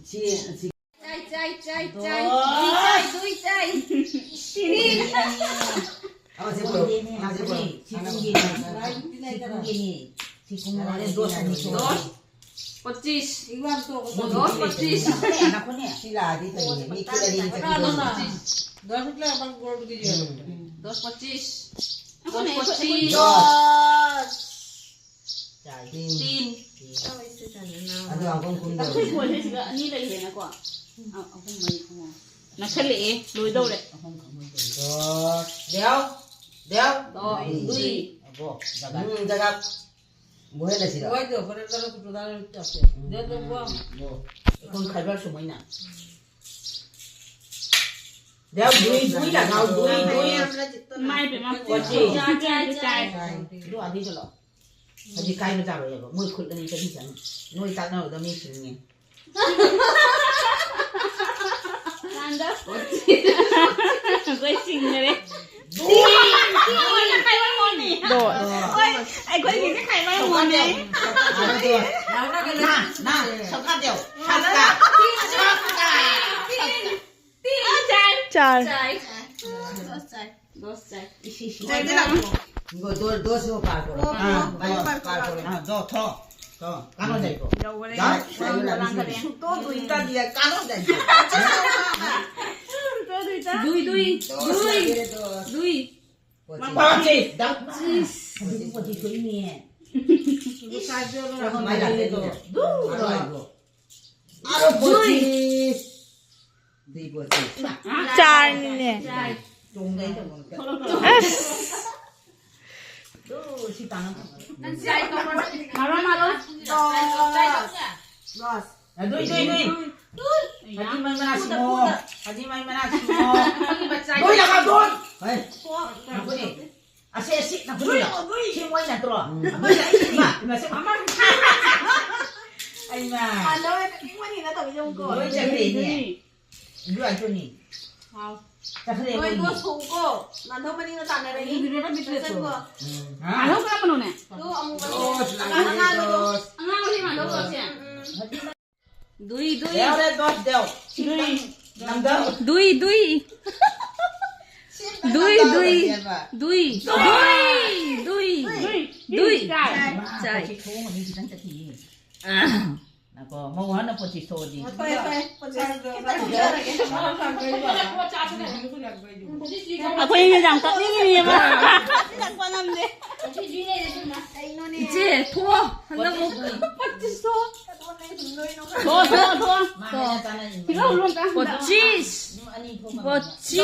ꯁꯤ, ꯁꯤ꯫ ꯆꯥꯏ, ꯆꯥꯏ, ꯆꯥꯏ, ꯆꯥꯏ꯫ ꯗꯣꯁ꯫ ꯗꯨꯏ ꯆꯥꯏ, ꯗꯨꯏ ꯆꯥꯏ꯫ ꯁꯤꯅꯤ꯫ ꯑꯃꯁꯦ ꯄꯨꯔꯛꯑꯣ꯫ ꯑꯃꯁꯦ ꯄꯨꯔꯛꯑꯣ꯫ ꯁꯤ ꯀꯨꯝꯒꯤꯅꯤ꯫ ꯁꯤ ꯀꯨꯝꯒꯤꯅꯤ꯫ ꯁꯤ ꯀꯨꯝꯒꯤ ꯗꯣꯁ ꯑꯅꯤ ꯊꯣꯛꯑꯦ꯫ ꯗꯣꯁ꯫ ꯄꯆꯤꯁ꯫ ꯏꯋꯥꯟ ꯇꯣꯛꯑꯣ꯫ ꯗꯣꯁ ꯄꯆꯤꯁ꯫ ꯁꯤ ꯂꯥꯛꯑꯗꯤ ꯐꯩꯅꯦ꯫ ꯃꯤ ꯈꯨꯠ ꯑꯅꯤ ꯆꯠꯈꯤꯗꯣꯏꯅꯦ꯫ ꯗꯣꯁ ꯄꯆꯤꯁ꯫ ꯎꯝ꯫ ꯗꯣꯁ ꯄꯆꯤꯁ꯫ ꯗꯣꯁ ꯄꯆꯤꯁ꯫ ꯗꯣꯁ꯫ ꯇꯤꯟ꯫ ꯑꯗꯨ ꯌꯥꯝ ꯀꯨꯝ ꯀꯨꯝꯗꯕꯅꯤ꯫ ꯑꯩꯈꯣꯏ ꯀꯣꯟꯁꯦ ꯁꯤꯗ ꯑꯅꯤ ꯂꯩꯔꯦꯅꯀꯣ꯫ ꯑ-, ꯑꯍꯨꯝ, ꯃꯔꯤ, ꯑꯃ꯫ ꯅꯛꯁꯜꯂꯛꯑꯦ, ꯂꯣꯏꯗꯧꯔꯦ꯫ ꯗꯣꯁ꯫ ꯗꯦꯎ꯫ ꯗꯦꯎ꯫ ꯗꯣ꯫ ꯗꯨꯏ꯫ ꯑꯕꯣ꯫ ꯖꯒꯠ꯫ ꯎꯝ, ꯖꯒꯠ꯫ ꯕꯣꯍꯦ ꯂꯩꯁꯤꯔꯣ? ꯕꯣꯍꯦ ꯗꯣ, ꯈꯔ ꯈꯔ ꯈꯨꯇꯨ ꯗꯥꯔ ꯆꯠꯁꯦ꯫ ꯎꯝ, ꯗꯦꯎ ꯗꯣ ꯎꯝ, ꯕꯣ꯫ ꯎꯝ, ꯕꯣ꯫ ꯑꯩꯈꯣꯏ ꯈꯥꯏꯕꯔ ꯁꯨꯃꯥꯏꯅ꯫ ꯗꯦꯎ ꯗꯨꯏ, ꯗꯨꯏ ꯂꯥꯛꯅꯧ, ꯗꯨꯏ, ꯗꯨꯏ꯫ ꯏꯃꯥꯏ ꯄꯦꯝꯃ, ꯄꯣꯠꯁꯤ꯫ ꯆꯥꯏ, ꯆꯥꯏ, ꯆꯥꯏ꯫ ꯆꯥꯏ꯫ ꯑꯗꯨ ꯑꯗꯨꯏ ꯆꯠꯂꯣ꯫ ꯍꯧꯖꯤꯛ ꯀꯥꯏꯕ ꯇꯥꯔꯣꯏꯑꯕ꯫ ꯃꯣꯏ ꯈꯨꯠ ꯑꯅꯤ ꯆꯠꯄꯤ ꯆꯠꯅꯤ꯫ ꯅꯣꯏ ꯇꯥꯛꯅꯕꯗ ꯃꯤ ꯁꯤꯡꯉꯦ꯫ ꯀꯥꯟꯗ꯫ ꯑꯩꯈꯣꯏ ꯁꯤꯡꯅꯔꯦ꯫ ꯗꯣ꯫ ꯍꯣꯏ, ꯑꯩꯈꯣꯏꯒꯤꯁꯦ ꯈꯥꯏꯕ ꯃꯣꯟꯅꯦ꯫ ꯅ, ꯅ, ꯁꯣꯀꯥꯗꯦꯎ꯫ ꯁꯣꯀꯥ꯫ ꯁꯣꯀꯥ꯫ ꯆꯥꯏ꯫ ꯆꯥꯏ꯫ ꯆꯥꯏ꯫ ꯗꯣꯁ ꯆꯥꯏ꯫ ꯏꯁꯤ, ꯏꯁꯤ꯫ ꯆꯥꯏ, ꯆꯥꯏ꯫ ꯏꯒꯣ, ꯗꯣ, ꯗꯣꯁ ꯍꯣ ꯄꯥꯔ ꯀꯣ꯫ ꯑꯣ, ꯍꯥ, ꯑꯣ, ꯄꯥꯔ ꯀꯣ, ꯄꯥꯔ ꯀꯣ꯫ ꯍꯥ, ꯗꯣ, ꯊꯣ꯫ ꯊꯣ꯫ ꯀꯥꯅꯣ ꯖꯥꯏ ꯀꯣ꯫ ꯌꯧꯈꯔꯦ꯫ ꯖꯥꯏ, ꯖꯥꯏ, ꯖꯥꯏ꯫ ꯁꯨꯛꯇꯣ ꯗꯨꯏ ꯇꯥꯗꯤꯌꯦ, ꯀꯥꯅꯣ ꯖꯥꯏ ꯀꯣ꯫ ꯁꯨꯛꯇꯣ ꯗꯨꯏ ꯇꯥ꯫ ꯗꯨꯏ, ꯗꯨꯏ꯫ ꯗꯣꯁ ꯗꯨꯏ꯫ ꯂꯩꯔꯦ, ꯗꯣꯁ꯫ ꯗꯨꯏ꯫ ꯄꯣꯠꯁꯤ꯫ ꯄꯣꯠꯁꯤ꯫ ꯗꯛ꯫ ꯏꯁ꯫ ꯄꯣꯠꯁꯤ, ꯄꯣꯠꯁꯤ ꯊꯣꯛꯏꯅꯦ꯫ ꯏꯁ꯫ ꯀꯃꯥꯏꯅ ꯂꯥꯛꯇꯣꯏꯅꯣ? ꯗꯨ꯫ ꯑꯔꯣꯏꯕ꯫ ꯑꯔꯣꯏꯕ꯫ ꯗꯨꯏ꯫ ꯄꯣꯠꯁꯤ꯫ ꯗꯨꯏ ꯄꯣꯠꯁꯤ꯫ ꯆꯥꯔꯅꯤꯅꯦ꯫ ꯆꯥꯏ꯫ ꯇꯣꯡꯗꯩ ꯇꯧꯕ ꯑꯝꯇ꯫ ꯑꯁ꯫ ꯗꯨ, ꯁꯤ ꯇꯥꯅ꯫ ꯅꯪ ꯆꯥꯏ ꯀꯧꯔꯣ꯫ ꯃꯔꯣ, ꯃꯔꯣ꯫ ꯆꯥꯏ ꯀꯧꯔꯣ꯫ ꯂꯣꯁ꯫ ꯑ, ꯗꯨꯏ, ꯗꯨꯏ, ꯗꯨꯏ꯫ ꯗꯨꯏ꯫ ꯍꯥꯏꯗꯤ ꯃꯩ ꯃꯅꯥ ꯁꯤꯡꯉꯣ꯫ ꯍꯥꯏꯗꯤ ꯃꯩ ꯃꯅꯥ ꯁꯤꯡꯉꯣ꯫ ꯗꯨꯏ ꯂꯥꯛꯑꯣ, ꯗꯨꯏ꯫ ꯍꯣꯏ꯫ ꯉꯥꯏꯈꯣꯅꯦ꯫ ꯑꯁꯤ, ꯑꯁꯤ, ꯅꯈꯨꯠ ꯗꯨꯏ ꯂꯥꯛꯑꯣ꯫ ꯂꯥꯛꯑꯣ, ꯗꯨꯏ꯫ ꯁꯤ ꯃꯣꯏ ꯅꯠꯇ꯭ꯔꯣ? ꯎꯝ꯫ ꯑꯃ ꯂꯥꯛꯏ꯫ ꯏꯃꯥ, ꯏꯃꯥ, ꯁꯤ ꯑꯃ꯫ ꯑꯥ, ꯂꯣꯏ ꯀꯛꯅꯤꯡꯕꯅꯤꯅ ꯇꯧꯔꯤꯁꯦ ꯑꯃꯨꯛꯀꯣ꯫ ꯂꯣꯏ ꯆꯠꯈ꯭ꯔꯦꯅꯦ꯫ ꯗꯨꯏ꯫ ꯑꯗꯨ ꯑꯗꯨꯅꯤ꯫ ꯍꯥꯎ꯫ ꯆꯠꯈ꯭ꯔꯦ ꯅꯣꯏ ꯃꯣꯏꯒꯤ꯫ ꯗꯣꯁ ꯊꯣꯛꯎꯀꯣ꯫ ꯅꯥꯟꯊꯣꯛ ꯃꯅꯤꯡꯗ ꯇꯥꯟꯅꯔꯛꯏ꯫ ꯎꯝ꯫ ꯆꯠꯁꯟꯀꯣ꯫ ꯎꯝ꯫ ꯍꯥ? ꯅꯥꯟꯊꯣꯛ ꯀꯔꯝꯕꯅꯣꯅꯦ? ꯑꯗꯨ ꯑꯃꯨꯕꯗꯣ꯫ ꯗꯣꯁ ꯑꯉꯥꯡ-, ꯂꯥꯛꯑꯦ, ꯑꯉꯥꯡꯕꯗꯣ꯫ ꯗꯣꯁ꯫ ꯑꯉꯥꯡꯕꯗꯤ ꯃꯥꯟꯅꯗꯧꯕ꯭ꯔꯣ ꯁꯦ? ꯎꯝ, ꯎꯝ꯫ ꯗꯨꯏ, ꯗꯨꯏ꯫ ꯌꯥꯎꯔꯦ, ꯗꯣꯁ ꯗꯦꯎ꯫ ꯁꯤ ꯗꯨꯏ꯫ ꯈꯤꯇꯪ ꯅꯝꯗꯧ꯫ ꯗꯨꯏ, ꯗꯨꯏ꯫ ꯁꯤ ꯑꯝꯇꯪ ꯗꯨꯏ, ꯅꯝꯗꯧ ꯗꯨꯏ꯫ ꯇꯧꯔꯁꯦꯕ꯫ ꯗꯨꯏ꯫ ꯗꯨꯏ꯫ ꯗꯨꯏ꯫ ꯗꯨꯏ꯫ ꯗꯨꯏ꯫ ꯆꯥꯏ꯫ ꯃꯥ, ꯆꯥꯏ꯫ ꯍꯧꯖꯤꯛ ꯊꯣꯡ ꯑꯅꯤ ꯈꯤꯇꯪ ꯆꯠꯈꯤꯌꯦ꯫ ꯑꯥ꯫ ꯉꯥꯏꯈꯣ, ꯃꯧ ꯍꯥꯟꯅ ꯄꯣꯠꯁꯤ ꯊꯣꯛꯑꯗꯤ꯫ ꯍꯣꯏ, ꯍꯣꯏ, ꯄꯣꯠꯁꯤ ꯈꯤꯇꯪ ꯆꯥꯔꯒꯦ꯫ ꯑꯩꯈꯣꯏꯅ ꯌꯥꯝ ꯀꯞꯅꯤꯡꯉꯤꯅꯦꯕ꯫ ꯏꯆꯦ, ꯊꯣꯛꯑꯣ꯫ ꯍꯟꯗꯛ ꯑꯃꯨꯛ ꯄꯣꯠꯁꯤ ꯊꯣꯛꯑꯣ꯫ ꯊꯣꯛꯑꯣ, ꯊꯣꯛꯑꯣ, ꯊꯣꯛꯑꯣ꯫ ꯃꯥ ꯍꯥꯏꯅ ꯆꯥꯅꯔꯤꯕ꯫ ꯐꯤꯔꯣꯜ ꯂꯣꯟ ꯆꯥ꯫ ꯄꯣꯠꯁꯤ꯫ ꯌꯨꯝ ꯑꯅꯤ ꯊꯣꯛꯅꯕ꯫ ꯄꯣꯠꯁꯤ꯫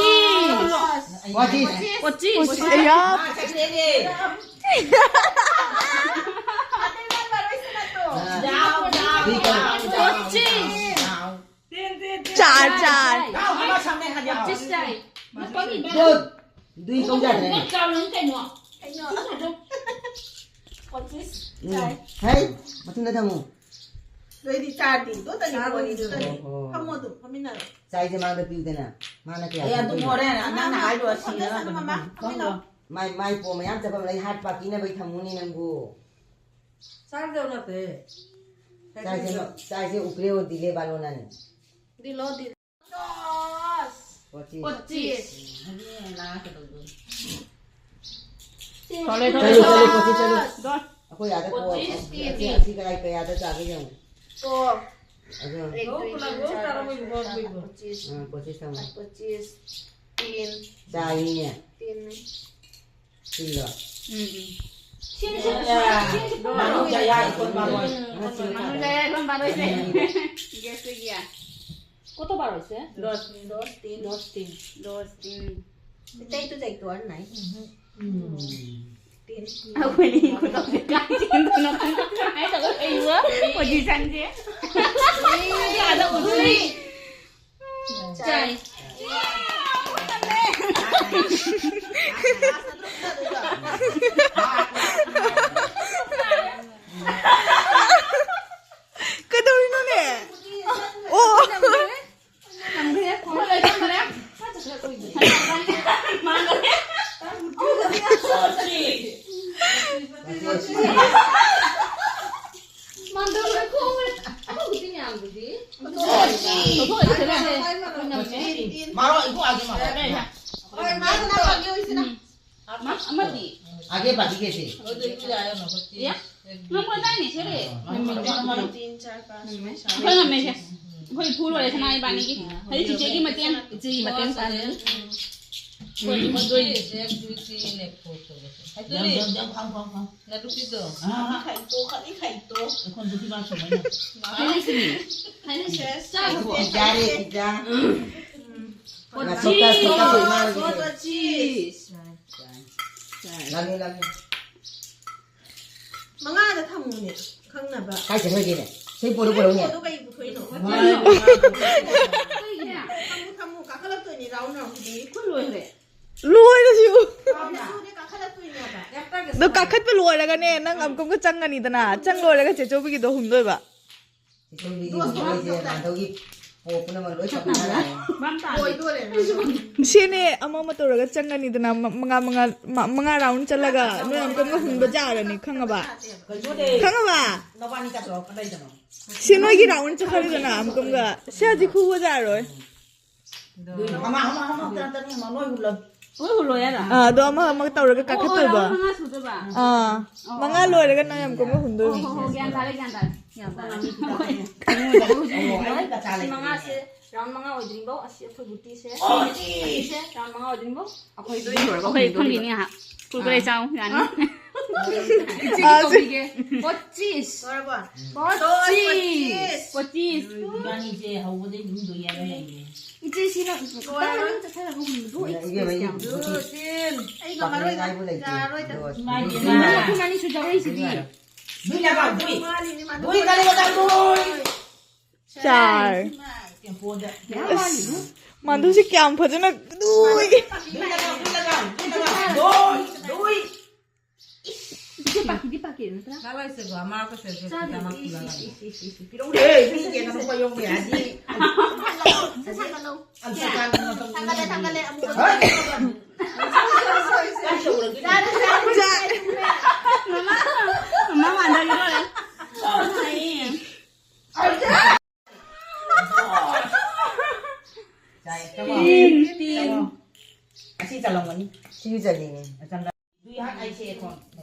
ꯑꯩ ꯄꯣꯠꯁꯤ꯫ ꯄꯣꯠꯁꯤ꯫ ꯄꯣꯠꯁꯤ꯫ ꯑꯌꯥ꯫ ꯃꯥ ꯆꯠꯈ꯭ꯔꯦꯅꯦ꯫ ꯄꯣꯠꯁꯤ꯫ ꯆꯥꯔ ꯆꯥꯔ꯫ ꯄꯣꯠꯁꯤ ꯆꯥꯏ꯫ ꯗꯨ, ꯗꯨꯏ ꯀꯧ ꯌꯥꯗ꯭ꯔꯦ꯫ ꯎꯝ꯫ ꯍꯩ, ꯃꯊꯨꯟꯗ ꯊꯝꯃꯨ꯫ ꯅꯣꯏꯗꯤ ꯆꯥꯗꯤ ꯇꯣꯇꯅꯤ ꯄꯣꯠꯅꯤ ꯇꯣꯇꯅꯤ꯫ ꯑꯣ꯫ ꯐꯝꯃꯣ ꯑꯗꯨꯝ ꯐꯝꯃꯤꯟꯅꯔꯣ꯫ ꯆꯥꯏꯁꯦ ꯃꯥꯡꯗ ꯄꯤꯌꯨꯗꯅ꯫ ꯃꯥꯅ ꯀꯌꯥ ꯑꯦ ꯑꯗꯨꯝ ꯊꯛꯇꯣꯏꯅꯣ? ꯍꯣꯔꯦꯟ ꯅꯪꯅ ꯍꯥꯏꯗꯣ ꯐꯝꯗ ꯁꯤꯅ ꯆꯪꯉꯣ ꯃꯃꯥ ꯐꯝꯃꯤꯟꯅꯔꯣ꯫ ꯃꯥꯏ ꯃꯥꯏ ꯄꯣꯝ ꯃꯌꯥꯝ ꯆꯠꯐꯝ ꯂꯩ ꯍꯥꯠ ꯄꯥ ꯄꯤꯅꯕꯩ ꯊꯝꯃꯨꯅꯦ ꯅꯪꯕꯨ꯫ ꯆꯥꯔꯗꯧ ꯅꯠꯇꯦ꯫ ꯆꯥꯏꯁꯦ ꯆꯥꯏꯁꯦ ꯎꯀ꯭ꯔꯦ ꯑꯣ ꯗꯤꯂꯦ ꯕꯥꯂꯣꯅꯅꯦ꯫ ꯗꯤꯂꯣ ꯗꯤꯂꯣ꯫ ꯄꯣꯠꯁꯤ꯫ ꯄꯣꯠꯁꯤ꯫ ꯍꯧꯖꯤꯛ ꯂꯥꯛꯀꯗꯧꯗꯣ꯫ ꯆꯠꯂꯣ, ꯆꯠꯂꯣ, ꯆꯠꯂꯣ, ꯄꯣꯠꯁꯤ ꯆꯠꯂꯣ꯫ ꯑꯩꯈꯣꯏ ꯑꯥꯗ ꯀꯣ ꯄꯣꯠꯁꯤ ꯑꯁꯤ ꯇꯦꯝꯃꯤ꯫ ꯑꯁꯤ ꯀꯗꯥꯏ ꯀꯌꯥꯗ ꯆꯥꯒꯦ ꯌꯦꯡꯉꯨ꯫ तो ꯑꯗꯣ एक दो तीन चार पाँच छः सात आठ पच्चीस। ꯑꯥ, ꯄꯣꯠꯁꯤ ꯊꯝꯃꯣ꯫ आठ पच्चीस तीन। ꯆꯥꯏꯅꯦ꯫ तीन नहीं। ꯁꯤꯜꯂꯣ꯫ हम्म हम्म। ꯃꯅꯨꯡꯗ ꯌꯥꯏ ꯑꯩꯈꯣꯏ ꯃꯔꯣꯏ꯫ ꯑꯥ, ꯁꯤꯜꯂꯣ꯫ ꯃꯅꯨꯡꯗ ꯌꯥꯏ ꯑꯩꯈꯣꯏ ꯃꯔꯣꯏꯁꯦ꯫ ꯒꯦꯁ ꯀꯌꯥ? ꯀꯣꯠꯇꯣ ꯕꯥꯔꯣꯏꯁꯦ? दस तीन। दस तीन। दस तीन। दस तीन। ꯏꯇꯩ ꯇꯨ ꯂꯩꯇꯣ ꯑꯅꯥꯏ꯫ ꯑꯩꯈꯣꯏꯅꯤ ꯈꯨꯇꯧꯁꯦ ꯀꯥꯏ ꯆꯦꯟꯗꯣꯏꯅꯣ ꯈꯪꯗꯦ꯫ ꯀꯃꯥꯏꯅ ꯇꯧꯔ ꯂꯩꯕ ꯄꯣꯖꯤꯁꯟꯁꯦ꯫ ꯌꯥꯗ ꯎꯗ꯭ꯔꯤ꯫ ꯆꯥꯏ꯫ ꯀꯩꯗꯧꯔꯤꯅꯣꯅꯦ? ꯑꯣ꯫ ꯃꯔꯣꯏ ꯏꯕꯨꯡ ꯑꯗꯨꯝ ꯑꯃꯗꯤ꯫ आगे बाकी कैसे? ꯉꯝꯒꯗꯥꯏꯅꯦ, ꯁꯦ? ꯉꯝꯃꯦ, ꯉꯝꯃꯦ꯫ ꯉꯝꯃꯦ꯫ ꯑꯩꯈꯣꯏ ꯉꯝꯃꯦ, ꯁꯦ꯫ ꯑꯩꯈꯣꯏ ꯐꯨ ꯂꯣꯏꯔꯦ, ꯁꯅꯥ ꯏꯕꯥꯅꯤꯒꯤ꯫ ꯍꯧꯖꯤꯛ ꯆꯤꯆꯦꯒꯤ ꯃꯇꯦꯡ꯫ ꯏꯆꯦꯒꯤ ꯃꯇꯦꯡ ꯄꯥꯡꯉꯤ꯫ ꯑꯩꯈꯣꯏ ꯐꯨꯗꯣꯏꯅꯤ꯫ ꯅꯗꯨꯄꯤꯗꯣ꯫ ꯈꯥꯏꯇꯣ, ꯈꯥꯏꯇꯣ꯫ ꯍꯥꯏꯅꯁꯤꯅꯤ꯫ ꯍꯥꯏꯅꯁꯦ꯫ ꯌꯥꯔꯦ, ꯏꯆꯥ꯫ ꯎꯝ꯫ ꯂꯥꯊꯣꯛ, ꯂꯥꯊꯣꯛ, ꯂꯥꯊꯣꯛ, ꯂꯥꯊꯣꯛ꯫ ꯂꯥꯝꯃꯦ, ꯂꯥꯝꯃꯦ꯫ ꯃꯉꯥꯗ ꯊꯝꯃꯨꯅꯦ, ꯈꯪꯅꯕ꯫ ꯀꯥꯏ ꯆꯠꯈ꯭ꯔꯒꯦꯅꯦ? ꯁꯤ ꯄꯣꯔꯣ, ꯄꯣꯔꯣꯅꯦ꯫ ꯄꯣꯠꯇꯣ ꯀꯩ ꯄꯨꯊꯣꯛꯏꯅꯣ? ꯊꯝꯃꯨ, ꯊꯝꯃꯨ, ꯀꯥꯈꯠꯂꯛꯇꯣꯏꯅꯦ, round round ꯗꯤ꯫ ꯑꯩꯈꯣꯏ ꯂꯣꯏꯈ꯭ꯔꯦ꯫ ꯂꯣꯏꯔꯁꯤꯕꯨ꯫ ꯀꯥꯈꯠꯂꯛꯇꯣꯏꯅꯦꯕ꯫ ꯑꯗꯣ ꯀꯥꯈꯠꯄ ꯂꯣꯏꯔꯒꯅꯦ, ꯅꯪ ꯑꯃꯨꯛꯀ ꯆꯪꯉꯅꯤꯗꯅ, ꯆꯪ ꯂꯣꯏꯔꯒ ꯆꯦ ꯆꯧꯕꯤꯒꯤꯗꯣ ꯍꯨꯟꯗꯣꯏꯕ꯫ ꯆꯦ ꯆꯧꯕꯤꯒꯤ ꯍꯨꯟꯗꯣꯏꯁꯦ ꯃꯥꯙꯧꯒꯤ ꯄꯣꯠ ꯄꯨꯝꯅꯃꯛ ꯂꯣꯏ ꯆꯞ ꯃꯥꯟꯅꯔꯦ꯫ ꯂꯣꯏꯗꯣꯔꯦ꯫ ꯁꯤꯅꯦ ꯑꯃ ꯑꯃ ꯇꯧꯔꯒ ꯆꯪꯉꯅꯤꯗꯅ, ꯃ-, ꯃꯉꯥ, ꯃꯉꯥ, ꯃ-, ꯃꯉꯥ round ꯆꯠꯂꯒ ꯅꯣꯏ ꯑꯃꯨꯛꯇꯪꯒ ꯍꯨꯟꯕ ꯌꯥꯔꯅꯤ, ꯈꯪꯉꯕ? ꯀꯩꯅꯣꯅꯦ꯫ ꯈꯪꯉꯕ? ꯅꯕꯥꯅꯤ ꯀꯥ ꯇꯧꯔꯒ ꯂꯩꯗꯅ꯫ ꯁꯤ ꯅꯣꯏꯒꯤ round ꯆꯠꯈ꯭ꯔꯦꯗꯅ ꯑꯃꯨꯛꯇꯪꯒ꯫ ꯁꯤ ꯍꯧꯖꯤꯛ ꯈꯨꯕ ꯌꯥꯔꯣꯏ꯫ ꯑꯃ, ꯑꯃ, ꯑꯃ, ꯑꯃ, ꯑꯃ, ꯑꯃ, ꯂꯣꯏ ꯍꯨꯜꯂꯣ꯫ ꯂꯣꯏ ꯍꯨꯜꯂꯣ ꯍꯥꯏꯔꯣ? ꯑꯥ, ꯑꯗꯣ ꯑꯃ ꯑꯃ ꯇꯧꯔꯒ ꯑꯣ, ꯑꯣ, ꯀꯥꯈꯠꯇꯣꯏꯕ꯫ Round ꯃꯉꯥ ꯁꯨꯗꯣꯏꯕ? ꯑꯥ, ꯑꯣ, ꯃꯉꯥ ꯑꯣ꯫ ꯂꯣꯏꯔꯒ ꯅꯪ ꯌꯥꯝ ꯀꯨꯝꯕ ꯑꯣ, ꯍꯨꯟꯗꯣꯏꯅꯤ꯫ ꯍꯣ, ꯍꯣ, ꯒ꯭ꯌꯥꯟ ꯇꯥꯔꯦ, ꯒ꯭ꯌꯥꯟ ꯇꯥꯔꯦ, ꯒ꯭ꯌꯥꯟ ꯇꯥꯔꯦ꯫ ꯑꯣ, ꯑꯩ ꯀꯥ ꯆꯥ ꯁꯤ ꯂꯩꯇꯦꯅꯦ꯫ ꯃꯉꯥꯁꯦ round ꯃꯉꯥ ꯑꯣꯏꯗ꯭ꯔꯤꯕꯧ, ꯑꯁꯤ ꯑꯩꯈꯣꯏ ꯕꯨꯇꯤꯁꯦ꯫ ꯑꯣ, ꯁꯤ꯫ ꯑꯁꯤꯁꯦ round ꯃꯉꯥ ꯑꯣꯏꯗ꯭ꯔꯤꯕꯧ ꯑꯩꯈꯣꯏ ꯑꯗꯨꯝ ꯂꯣꯏꯔꯒ ꯑꯩꯈꯣꯏ ꯍꯨꯟꯗꯣꯏꯅꯦꯕ꯫ ꯐꯝꯈꯤꯅꯤ ꯉꯥꯏꯍꯥꯛ꯫ ꯀꯨꯔꯀꯨꯔꯦ ꯑꯥ꯫ ꯆꯥꯎ ꯌꯥꯅꯤ꯫ ꯑꯥ꯫ ꯏꯆꯦꯒꯤ ꯑꯥ, ꯁꯤ꯫ ꯇꯧꯕꯤꯒꯦ꯫ ꯄꯣꯆꯤꯁ꯫ ꯂꯣꯏꯔꯕꯣ? ꯄꯣꯆꯤꯁ꯫ ꯄꯣꯆꯤꯁ꯫ ꯏꯕꯥꯅꯤꯁꯦ ꯍꯧꯕꯗꯩ ꯑꯗꯨꯝ ꯂꯣꯏ ꯌꯥꯔ ꯂꯩꯔꯦ꯫ ꯏꯆꯦ, ꯁꯤꯅ ꯂꯣꯏꯔꯕꯣ? ꯈꯤꯇꯪ ꯆꯠꯊꯔꯒ ꯍꯨꯟꯕꯗꯣ ꯏꯕꯦꯝꯃ, ꯑꯩ ꯏꯁ꯫ ꯑꯩ ꯉꯝꯃꯔꯣꯏꯗ꯫ ꯄꯥꯈꯠꯅꯤꯡꯉꯥꯏꯕꯨ ꯂꯩꯇꯦ꯫ ꯌꯥꯔꯔꯣꯏꯗ꯫ ꯑꯗꯣ ꯏꯃꯥ ꯏꯕꯦꯝꯃ꯫ ꯃꯈꯣꯏ ꯃꯥꯅꯤ ꯁꯨꯖꯔꯛꯏꯁꯤꯗꯤ꯫ ꯗꯨꯏ ꯂꯥꯛꯑꯣ, ꯗꯨꯏ꯫ ꯃꯥꯅꯤ, ꯃꯥꯅꯤ꯫ ꯗꯨꯏ ꯀꯜꯂꯦ, ꯃꯇꯝ ꯗꯨꯏ꯫ ꯆꯥꯔ꯫ ꯇꯦꯝꯄꯣꯗ꯫ ꯃꯌꯥꯝ ꯋꯥꯠꯂꯤꯕꯨ꯫ ꯑꯁ, ꯃꯥꯟꯗꯨꯁꯤ ꯀꯌꯥꯝ ꯐꯖꯅ ꯗꯨꯏ꯫ ꯗꯨꯏ ꯂꯥꯛꯑꯣ, ꯗꯨꯏ ꯂꯥꯛꯑꯣ꯫ ꯗꯨꯏ, ꯗꯨꯏ꯫ ꯏꯆꯦ ꯄꯥꯛꯀꯤꯗꯤ ꯄꯥꯛꯀꯤ ꯅꯠꯇ꯭ꯔꯥ? ꯆꯥꯔꯣꯏꯁꯦꯀꯣ, ꯑꯃ ꯀꯩꯁꯨ ꯆꯥꯗꯦ꯫ ꯆꯥꯗꯦ꯫ ꯏꯁ, ꯏꯁ, ꯏꯁ, ꯏꯁ, ꯏꯁ꯫ ꯄꯤꯔꯧꯅꯦ꯫ ꯃꯤ ꯀꯩꯅꯣ ꯃꯈꯣꯏ ꯌꯣꯡꯒꯦ ꯍꯥꯏꯗꯤ꯫ ꯁꯠ ꯁꯠ ꯀꯜꯂꯧ꯫ ꯌꯥꯝ ꯁꯠ ꯁꯠ ꯀꯜꯂꯧ꯫ ꯊꯥꯡꯒꯠꯂꯦ, ꯊꯥꯡꯒꯠꯂꯦ, ꯑꯃꯨꯛ ꯍꯣꯏ꯫ ꯀꯥꯏ ꯇꯧꯔꯒꯦ? ꯆꯥꯔꯦ, ꯆꯥꯔꯦ, ꯆꯥꯔꯦ꯫ ꯃꯃꯥ, ꯃꯃꯥ ꯃꯥꯟꯗꯒꯤꯗꯧꯔꯦ꯫ ꯆꯥꯏ, ꯆꯪꯉꯣ꯫ ꯇꯤꯟ, ꯇꯤꯟ꯫ ꯆꯪꯉꯣ꯫ ꯑꯁꯤ ꯆꯜꯂꯝꯒꯅꯤ꯫ ꯁꯤꯁꯨ ꯆꯜꯂꯤꯅꯦ꯫ ꯆꯜꯂꯝ-, Do you have I say at home?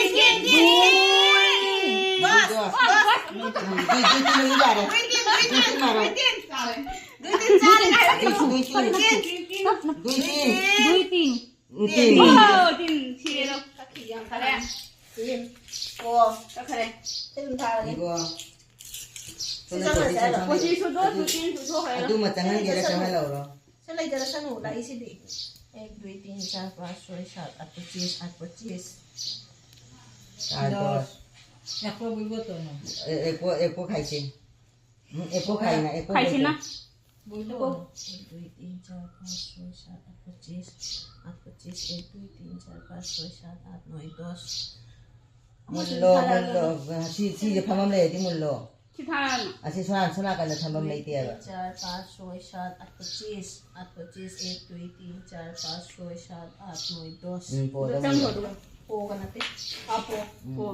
ꯇꯤꯟ, ꯇꯤꯟ, ꯇꯤꯟ, ꯇꯤꯟ꯫ Bus, bus. ꯎꯝ, ꯗꯨꯏ, ꯗꯨꯏ ꯇꯤꯟ ꯑꯅꯤ ꯌꯥꯔꯦ꯫ ꯗꯨꯏ ꯇꯤꯟ, ꯗꯨꯏ ꯇꯤꯟ, ꯗꯨꯏ ꯇꯤꯟ꯫ ꯗꯨꯏ ꯇꯤꯟ ꯆꯥꯔꯦ ꯍꯥꯏꯔꯗꯤ꯫ ꯗꯨꯏ ꯇꯤꯟ, ꯗꯨꯏ ꯇꯤꯟ꯫ ꯗꯨꯏ ꯇꯤꯟ꯫ ꯗꯨꯏ ꯇꯤꯟ꯫ ꯎꯝ, ꯇꯤꯟ꯫ ꯑꯣ, ꯇꯤꯟ ꯁꯤꯔꯦꯗꯣ꯫ ꯀꯛꯈꯤ ꯌꯥꯝ ꯐꯔꯦ꯫ ꯇꯤꯟ꯫ ꯑꯣ꯫ ꯀꯛꯈꯔꯦ꯫ ꯁꯤ ꯑꯗꯨꯝ ꯊꯥꯔꯒꯦ꯫ ꯏꯒꯣ꯫ ꯁꯤ ꯆꯪꯍꯜꯂꯁꯦ ꯍꯥꯏꯔꯣ? ꯄꯣꯆꯤꯁ ꯁꯨꯗꯣ, ꯑꯗꯨ, ꯁꯨꯇꯤꯟ ꯁꯨꯊꯣꯛꯈ꯭ꯔꯦ꯫ ꯑꯗꯨꯃ ꯆꯪꯍꯟꯒꯦꯔꯥ ꯆꯪꯍꯜꯂꯧꯔꯣ? ꯁꯤ ꯂꯩꯖꯔꯁꯅꯨ, ꯂꯥꯛꯏꯁꯤꯗꯤ꯫ एक, दुई, तीन, चार, पाँच, छः, सात, आठ, पच्चीस, आठ, पच्चीस। चार, दस। दस। एक को भी बोलते हैं। ए-, एक को, एक को खाई से। हम्म, एक को खाई ना, एक को खाई से बोलते ना। हैं। बोलो। एक, दुई, तीन, चार, पाँच, छः, सात, आठ, पच्चीस, आठ, पच्चीस, एक, दुई, तीन, चार, पाँच, छः, सात, आठ, नौ, दस। ꯃꯨꯜꯂꯣ, ꯃꯨꯜꯂꯣ꯫ ꯁꯤ, ꯁꯤꯁꯦ ꯐꯝꯐꯝ ꯂꯩꯔꯗꯤ ꯃꯨꯜꯂꯣ꯫ ꯁꯤ ꯊꯥꯔꯅꯨ꯫ ꯑꯁꯤ ꯁꯣꯝ, ꯁꯣꯝ ꯅꯥꯀꯟꯗ ꯊꯝꯐꯝ ꯂꯩꯇꯦꯕ꯫ चार, पाँच, छः, सात, आठ, पच्चीस, आठ, पच्चीस, एक, दुई, तीन, चार, पाँच, छः, सात, आठ, नौ, दस꯫ ꯎꯝ, ꯄꯣꯗ ꯆꯪꯈ꯭ꯔꯣ ꯃꯨꯜꯂꯣ꯫ ꯑꯗꯨꯒ꯫ ꯄꯣꯒ ꯅꯠꯇꯦ꯫ ꯍꯥꯞꯄꯣ꯫ ꯎꯝ꯫ ꯄꯣ꯫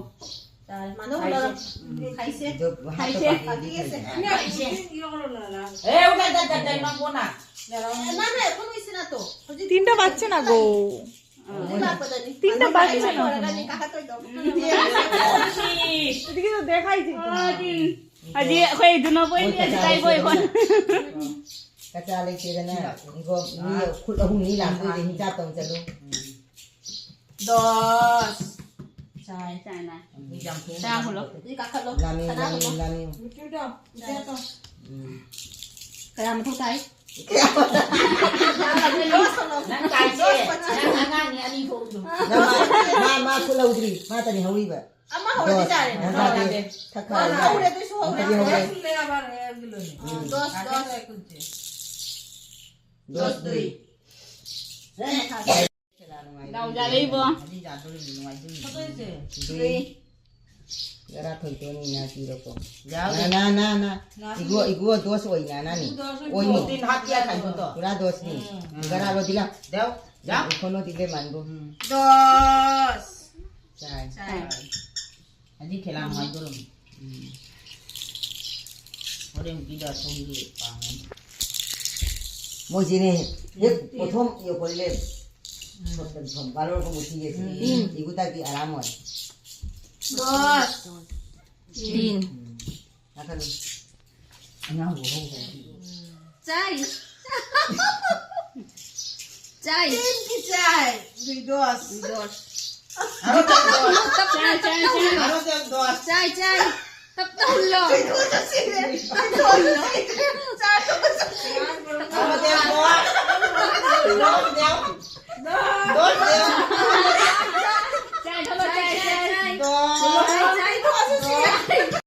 ꯆꯥꯔꯦ꯫ ꯃꯥꯅ ꯍꯨꯜꯂꯒ꯫ ꯎꯝ꯫ ꯈꯥꯏꯁꯦ꯫ ꯑꯗꯣ ꯍꯥꯞꯄ ꯈꯥꯏꯁꯦ꯫ ꯄꯥꯛꯄꯤꯗꯤ ꯈꯥꯏꯁꯦ꯫ ꯈꯥꯏꯁꯦ꯫ ꯑꯦ, ꯎꯗ, ꯗ, ꯗ, ꯗ, ꯃꯥ ꯄꯣꯅ꯫ তিনটা বাজছে না গো। তিনটা বাজছে না। এদিকে তো দেখাই দিই। ꯑꯗꯨꯗꯤ ꯑꯩꯈꯣꯏ ꯑꯗꯨꯅ ꯕꯣꯏ ꯂꯦꯟꯁ ꯇꯥꯏ ꯕꯣꯏ ꯍꯣꯏ꯫ ꯀꯆꯥ ꯂꯩꯇꯦꯗꯅ꯫ ꯏꯒꯣ, ꯃꯤ ꯈꯨꯠ ꯑꯍꯨꯝꯅꯤ ꯂꯥꯛꯇꯣꯏꯁꯦ, ꯍꯤꯡꯆꯥ ꯇꯧ ꯆꯠꯂꯨ꯫ ꯗꯁ꯫ ꯆꯥꯏ꯫ ꯆꯥꯏꯅ꯫ ꯃꯤ ꯌꯥꯝ ꯊꯦꯡꯅ ꯆꯥ ꯍꯨꯜꯂꯣ꯫ ꯂꯥꯛꯄꯗꯣ꯫ ꯑꯗꯨꯗꯤ ꯀꯥꯈꯠꯂꯣ꯫ ꯂꯥꯝꯃꯤ, ꯁꯅꯥ ꯂꯥꯝꯃꯤ, ꯍꯨꯜꯂꯣ꯫ ꯂꯥꯝꯃꯤ꯫ ꯎꯝ꯫ ꯀꯌꯥ ꯃꯊꯧ ꯇꯥꯏ? ꯅꯪ ꯇꯥꯏꯁꯦ꯫ ꯅꯪ ꯑꯉꯥꯡꯅꯤ ꯑꯅꯤ ꯊꯣꯛꯎꯗꯣ꯫ ꯅꯪ ꯃꯥ, ꯃꯥ, ꯃꯥ ꯈꯨꯠ ꯂꯧꯗ꯭ꯔꯤ꯫ ꯃꯥ ꯇꯅꯤ ꯍꯧꯔꯤꯕ꯫ ꯑꯃ ꯍꯧꯔꯗꯤ ꯗꯣꯁ꯫ ꯆꯥꯔꯦ꯫ ꯅꯪ ꯆꯥꯗꯦ꯫ ꯊꯛ ꯈꯥꯏ꯫ ꯃꯥ ꯍꯧꯔꯦ, ꯑꯗꯨꯁꯨ ꯍꯧꯔꯦ꯫ ꯑꯗꯨꯗꯤ ꯍꯧꯔꯦ꯫ ꯑ, ꯗꯣꯁ, ꯗꯣꯁ꯫ ꯗꯣꯁ ꯗꯨꯏ꯫ ꯗꯥꯎ ꯌꯥꯔꯛꯏꯕꯣ꯫ ꯗꯨꯏ꯫ ꯗꯨꯏ꯫ ꯒꯔꯥ ꯊꯣꯏꯗꯣꯛꯅ ꯄꯤꯔꯣꯀꯣ꯫ ꯌꯥꯎꯗꯦ꯫ ꯅꯥ, ꯅꯥ, ꯅꯥ, ꯅꯥ꯫ ꯏꯒꯣ, ꯏꯒꯣ ꯗꯣꯁ ꯑꯣꯏꯅ ꯅꯥꯅꯤ꯫ ꯏꯒꯣ ꯗꯣꯁ ꯑꯣꯏꯅꯤ꯫ ꯑꯣꯏꯅꯤ꯫ ꯇꯤꯟ ꯍꯥꯠꯀꯦ ꯈꯟꯕꯗꯣ꯫ ꯄꯨꯔꯥ ꯗꯣꯁꯅꯤ꯫ ꯎꯝ꯫ ꯒꯔꯥ ꯂꯣ ꯗꯤꯂꯥ꯫ ꯗꯦꯎ꯫ ꯌꯥꯎ꯫ ꯎꯈꯣꯅꯣ ꯗꯤꯂꯦ ꯃꯥꯟꯕꯨ꯫ ꯗꯣꯁ꯫ ꯆꯥꯏ꯫ ꯆꯥꯏ꯫ ꯑꯗꯤ ꯈꯦꯂꯥ ꯅꯨꯡꯉꯥꯏꯗꯣꯔꯝ꯫ ꯎꯝ꯫ ꯍꯣꯔꯦꯟ ꯄꯤꯗ ꯁꯣꯝꯒꯤ ꯄꯥꯡꯒꯅꯤ꯫ ꯃꯣꯏꯁꯤꯅꯦ ꯍꯦꯛ ꯄꯣꯠꯊꯣꯝ ꯌꯧꯈꯠꯂꯦ꯫ ꯎꯝ꯫ ꯁꯣꯝ ꯕꯥꯔꯣꯒ ꯃꯨꯊꯤꯒꯦ ꯁꯤꯗꯤ꯫ ꯎꯝ꯫ ꯏꯒꯨ ꯇꯥꯛꯄꯤ ꯑꯔꯥꯝ ꯑꯣꯏ꯫ ꯗꯣꯁ꯫ ꯇꯤꯟ꯫ ꯎꯝ꯫ ꯅꯥꯀꯜꯂꯨ꯫ ꯑꯉꯥꯡꯕꯨ ꯍꯧ ꯍꯧ꯫ ꯆꯥꯏ꯫ ꯆꯥꯏ꯫ ꯇꯤꯟꯒꯤ ꯆꯥꯏ꯫ ꯗꯨꯏ ꯗꯣꯁ꯫ ꯗꯨꯏ ꯗꯣꯁ꯫ ꯑꯔꯣ ꯇꯞ ꯗꯣꯁ꯫ ꯆꯥꯏ, ꯆꯥꯏ, ꯆꯥꯏ꯫ ꯑꯔꯣ ꯇꯞ ꯗꯣꯁ꯫ ꯆꯥꯏ, ꯆꯥꯏ꯫ ꯇꯞ ꯇꯞ ꯍꯨꯜꯂꯣ꯫ ꯗꯨꯏ ꯗꯣꯁ ꯁꯤꯔꯦ꯫ ꯗꯨꯏ ꯗꯣꯁ ꯁꯤꯔꯦ꯫ ꯆꯥꯏ ꯗꯣꯁ꯫ ꯑꯔꯣ ꯇꯞ ꯗꯣꯁ꯫ ꯗꯣꯁ ꯗꯦꯎ꯫ ꯗꯣꯁ ꯗꯦꯎ꯫ ꯆꯥꯏ, ꯆꯥꯏ, ꯆꯥꯏ꯫ ꯗꯣꯁ꯫ ꯆꯥꯏ, ꯆꯥꯏ꯫ ꯗꯣꯁ ꯁꯤꯔꯦ꯫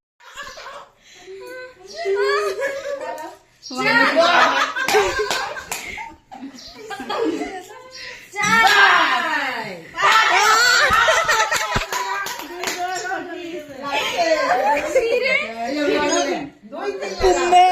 ꯄꯨꯝꯃꯦ꯫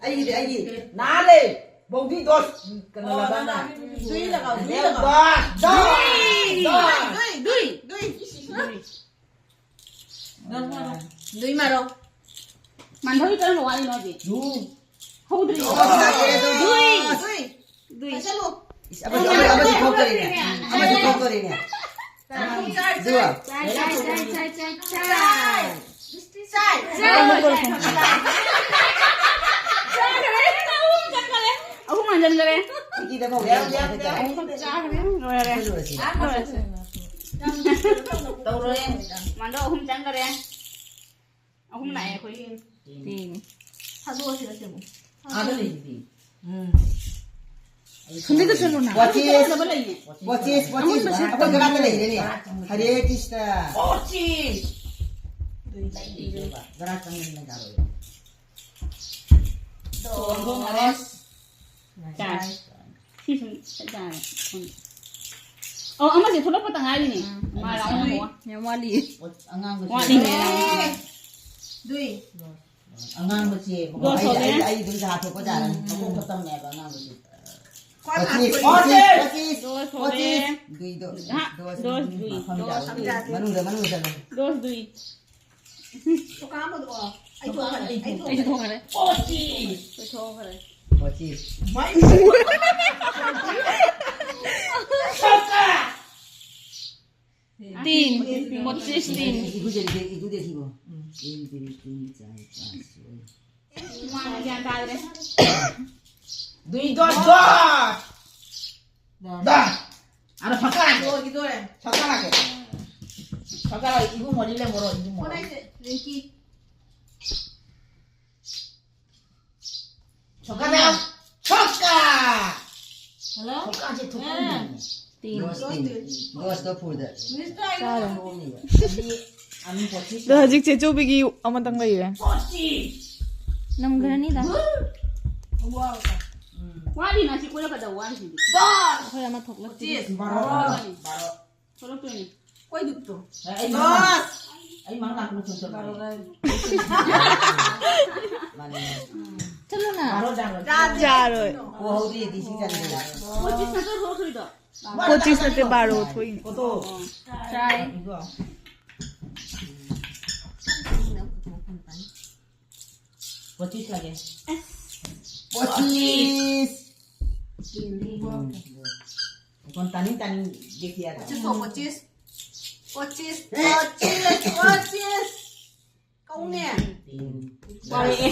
ꯑꯩꯒꯤꯗꯤ, ꯑꯩꯒꯤ ꯅꯥ ꯂꯩ꯫ ꯕꯧꯗꯤ ꯗꯣꯁ꯫ ꯀꯩꯅꯣ ꯑꯣ, ꯂꯒꯥꯅ꯫ ꯅꯪ ꯗꯨꯏ ꯂꯒꯥꯎ, ꯗꯨꯏ ꯂꯒꯥꯎ꯫ ꯗꯣꯁ, ꯗꯣꯁ, ꯗꯣꯁ꯫ ꯗꯨꯏ, ꯗꯨꯏ, ꯗꯨꯏ꯫ ꯗꯨꯏ꯫ ꯗꯨꯏ ꯃꯥꯔꯣ꯫ ꯃꯥꯟꯗꯧꯒꯤ ꯀꯔꯝꯕ ꯋꯥꯠꯂꯤꯅꯣ ꯍꯧꯖꯤꯛ? ꯗꯨ꯫ ꯍꯧꯗ꯭ꯔꯤ꯫ ꯗꯣꯁ ꯂꯥꯛꯑꯦ, ꯗꯣꯁ꯫ ꯗꯨꯏ꯫ ꯗꯨꯏ꯫ ꯏꯁ, ꯑꯃꯗꯤ, ꯑꯃꯗꯤ, ꯑꯃꯗꯤ ꯊꯣꯛꯇꯣꯔꯤꯅꯦ꯫ ꯑꯃꯗꯤ ꯊꯣꯛꯇꯣꯔꯤꯅꯦ꯫ ꯆꯥꯏ, ꯆꯥꯏ, ꯑꯗꯨꯒ ꯆꯥꯏ, ꯆꯥꯏ, ꯆꯥꯏ, ꯆꯥꯏ, ꯆꯥꯏ, ꯆꯥꯏ꯫ ꯆꯥꯏ꯫ ꯆꯥꯏ꯫ ꯑꯍꯨꯝ ꯍꯟꯖꯟꯈꯔꯦ꯫ ꯁꯤꯀꯤꯗ ꯐꯥꯎ ꯌꯥꯎꯗꯦ꯫ ꯑꯍꯨꯝ ꯆꯥꯈ꯭ꯔꯦ꯫ ꯂꯣꯏꯔꯦ꯫ ꯂꯣꯏꯔꯦ꯫ ꯇꯧꯔꯣꯏ꯫ ꯃꯥꯟꯗꯣ ꯑꯍꯨꯝ ꯆꯪꯈꯔꯦ꯫ ꯑꯍꯨꯝ ꯂꯥꯛꯑꯦ ꯑꯩꯈꯣꯏꯒꯤ꯫ ꯇꯦꯡ꯫ ꯊꯥꯗꯣꯛꯑꯁꯤꯔ ꯁꯤꯕꯨ? ꯑꯥꯗ ꯂꯩꯁꯤꯗꯤ꯫ ꯎꯝ꯫ ꯁꯨꯝꯗꯩꯗ ꯆꯠꯂꯣꯅ꯫ ꯄꯣꯆꯤꯁ꯫ ꯐꯖꯕ ꯂꯩꯌꯦ꯫ ꯄꯣꯆꯤꯁ, ꯄꯣꯆꯤꯁ꯫ ꯑꯃꯨꯟꯕꯁꯦ ꯑꯩꯈꯣꯏ ꯒꯔꯥꯗ ꯂꯩꯔꯦꯅꯦ꯫ ꯍꯔꯦ ꯀ꯭ꯔꯤꯁꯅ꯫ ꯄꯣꯆꯤꯁ꯫ ꯒꯔꯥ ꯆꯪꯉꯦ ꯅꯪ ꯌꯥꯔꯣꯏ꯫ ꯗꯣ꯫ ꯆꯥꯏ꯫ ꯁꯤ ꯁꯨꯝ ꯆꯥꯏ꯫ ꯑꯣ, ꯑꯃꯁꯦ ꯊꯣꯛꯂꯛꯄꯇ ꯉꯥꯏꯔꯤꯅꯦ꯫ ꯎꯝ꯫ ꯃꯥ ꯂꯥꯛꯑꯣ꯫ ꯌꯥꯝ ꯋꯥꯠꯂꯤ꯫ ꯑꯉꯥꯡꯕꯁꯦ꯫ ꯋꯥꯠꯂꯤꯅꯦ꯫ ꯑꯦ꯫ ꯗꯨꯏ꯫ ꯑꯉꯥꯡꯕꯁꯦ꯫ ꯗꯣꯁ ꯑꯩ, ꯍꯣꯜꯂꯦ꯫ ꯑꯩ, ꯑꯩ ꯑꯗꯨꯝ ꯆꯥ ꯊꯣꯛꯄ ꯌꯥꯔꯅꯤ꯫ ꯎꯝ꯫ ꯃꯀꯣꯛ ꯈꯛꯇꯪꯅꯦꯕ ꯑꯉꯥꯡꯕꯁꯦ꯫ ꯈ꯭ꯋꯥꯏ ꯄꯣꯆꯤꯁ, ꯍꯥꯟꯕ ꯄꯣꯆꯤꯁ, ꯄꯣꯆꯤꯁ, ꯗꯣꯁ ꯍꯣꯜꯂꯦ꯫ ꯄꯣꯆꯤꯁ꯫ ꯗꯨꯏꯗꯣ꯫ ꯍꯥ? ꯗꯣꯁ ꯗꯨꯏ꯫ ꯃꯐꯝ ꯗꯣꯁ ꯆꯥꯕ꯫ ꯗꯨꯏ꯫ ꯃꯅꯨꯡꯗ, ꯃꯅꯨꯡꯗ ꯆꯪꯉꯣ꯫ ꯗꯣꯁ ꯗꯨꯏ꯫ ꯆꯨꯀꯥꯝꯕꯗꯣ, ꯑꯣ, ꯑꯩ ꯊꯣꯛꯈ꯭ꯔꯦ, ꯑꯩ ꯊꯣꯛꯈ꯭ꯔꯦ꯫ ꯑꯩꯁꯨ ꯊꯣꯛꯈ꯭ꯔꯦ꯫ ꯄꯣꯆꯤꯁ꯫ ꯑꯩ ꯊꯣꯛꯈ꯭ꯔꯦ꯫ ꯄꯣꯆꯤꯁ꯫ ꯃꯥꯏ꯫ ꯁꯣꯀꯥ꯫ ꯇꯤꯟ꯫ ꯄꯣꯆꯤꯁ ꯇꯤꯟ꯫ ꯏꯒꯨ ꯗꯦ, ꯏꯒꯨ ꯗꯦ ꯊꯤꯕꯣ꯫ ꯎꯝ꯫ ꯇꯤꯟ, ꯇꯤꯟ, ꯇꯤꯟ, ꯆꯥꯏ, ꯆꯥꯏ, ꯆꯥꯏ꯫ ꯃꯥ ꯒ꯭ꯌꯥꯟ ꯇꯥꯗ꯭ꯔꯦ꯫ ꯗꯨꯏ ꯗꯣꯁ ꯗꯣꯁ꯫ ꯗꯥ꯫ ꯑꯗꯣ ꯐꯀꯥ ꯂꯥꯛꯀꯦ꯫ ꯂꯣꯏꯒꯤ ꯗꯣꯔꯦ꯫ ꯐꯀꯥ ꯂꯥꯛꯀꯦ꯫ ꯐꯀꯥ ꯂꯥꯛꯀꯦ꯫ ꯏꯕꯨꯡ ꯃꯣꯂꯤ ꯂꯩꯔꯝꯃꯔꯣꯏ, ꯏꯕꯨꯡ ꯃꯣꯂꯤ꯫ ꯐꯣꯟ ꯍꯥꯏꯁꯦ, ꯔꯤꯡꯀꯤ꯫ ꯁꯣꯀꯥ ꯂꯥꯛꯑꯣ꯫ ꯁꯣꯀꯥ! ꯍꯜꯂꯣ? ꯁꯣꯀꯥꯁꯦ ꯊꯣꯛꯍꯟꯕꯅꯦ꯫ ꯇꯤꯟ꯫ ꯗꯣꯁ ꯇꯤꯟ꯫ ꯗꯣꯁꯇꯣ ꯐꯨꯗ꯫ ꯃꯤꯁꯇꯔ ꯑꯩ ꯆꯥꯔꯣ꯫ ꯊꯣꯛꯑꯝꯅꯦꯕ꯫ ꯑꯗꯨꯗꯤ ꯑꯗꯨꯝ ꯄꯣꯠꯁꯤ ꯑꯗꯣ ꯍꯧꯖꯤꯛ ꯆꯦ ꯆꯧꯕꯤꯒꯤ ꯑꯃꯇꯪ ꯂꯩꯔꯦ꯫ ꯄꯣꯠꯁꯤ! ꯅꯝꯈ꯭ꯔꯅꯤꯗ꯫ ꯎꯝ꯫ ꯋꯥꯠꯂꯤ, ꯉꯁꯤ ꯀꯣꯏꯔꯛꯀꯗꯕ ꯋꯥꯠꯂꯤꯁꯤꯗꯤ꯫ ꯗꯣꯁ! ꯑꯩꯈꯣꯏ ꯑꯃ ꯊꯣꯛꯂꯛꯇꯦ꯫ ꯄꯣꯠꯁꯤ! ꯕꯥꯔꯣ, ꯕꯥꯔꯣ, ꯕꯥꯔꯣ꯫ ꯊꯣꯛꯂꯛꯇꯣꯏꯅꯤ꯫ ꯀꯣꯏꯗꯨꯛꯇꯣ꯫ ꯑꯦ, ꯑꯩ ꯃꯥꯡ-, ꯑꯩ ꯃꯥꯡ ꯂꯥꯛꯄ ꯃꯇꯝ ꯆꯠꯂꯣ꯫ ꯃꯥꯅꯦ꯫ ꯆꯠꯂꯣꯅ꯫ ꯌꯥꯔꯣꯏ꯫ ꯄꯣꯍꯧꯗ꯭ꯔꯤꯗꯤ ꯁꯤ ꯆꯟꯗꯦ꯫ ꯄꯣꯆꯤꯁ ꯅꯠꯇꯦ ꯕꯥꯔꯣ ꯊꯣꯛꯏꯅꯦ꯫ ꯆꯥꯏ꯫ ꯄꯣꯆꯤꯁ ꯂꯥꯛꯑꯦ꯫ ꯄꯣꯆꯤꯁ꯫ ꯀꯣꯟ ꯇꯥꯅꯤꯡ ꯇꯥꯅꯤꯡ ꯌꯦꯛꯀꯦ ꯌꯥꯗ꯭ꯔꯥ? ꯄꯣꯆꯤꯁ ꯊꯣꯛ, ꯄꯣꯆꯤꯁ꯫ ꯄꯣꯆꯤꯁ, ꯄꯣꯆꯤꯁ, ꯄꯣꯆꯤꯁ꯫ ꯀꯧꯅꯦ꯫ ꯇꯤꯟ꯫ ꯄꯥꯔꯛꯑꯦ꯫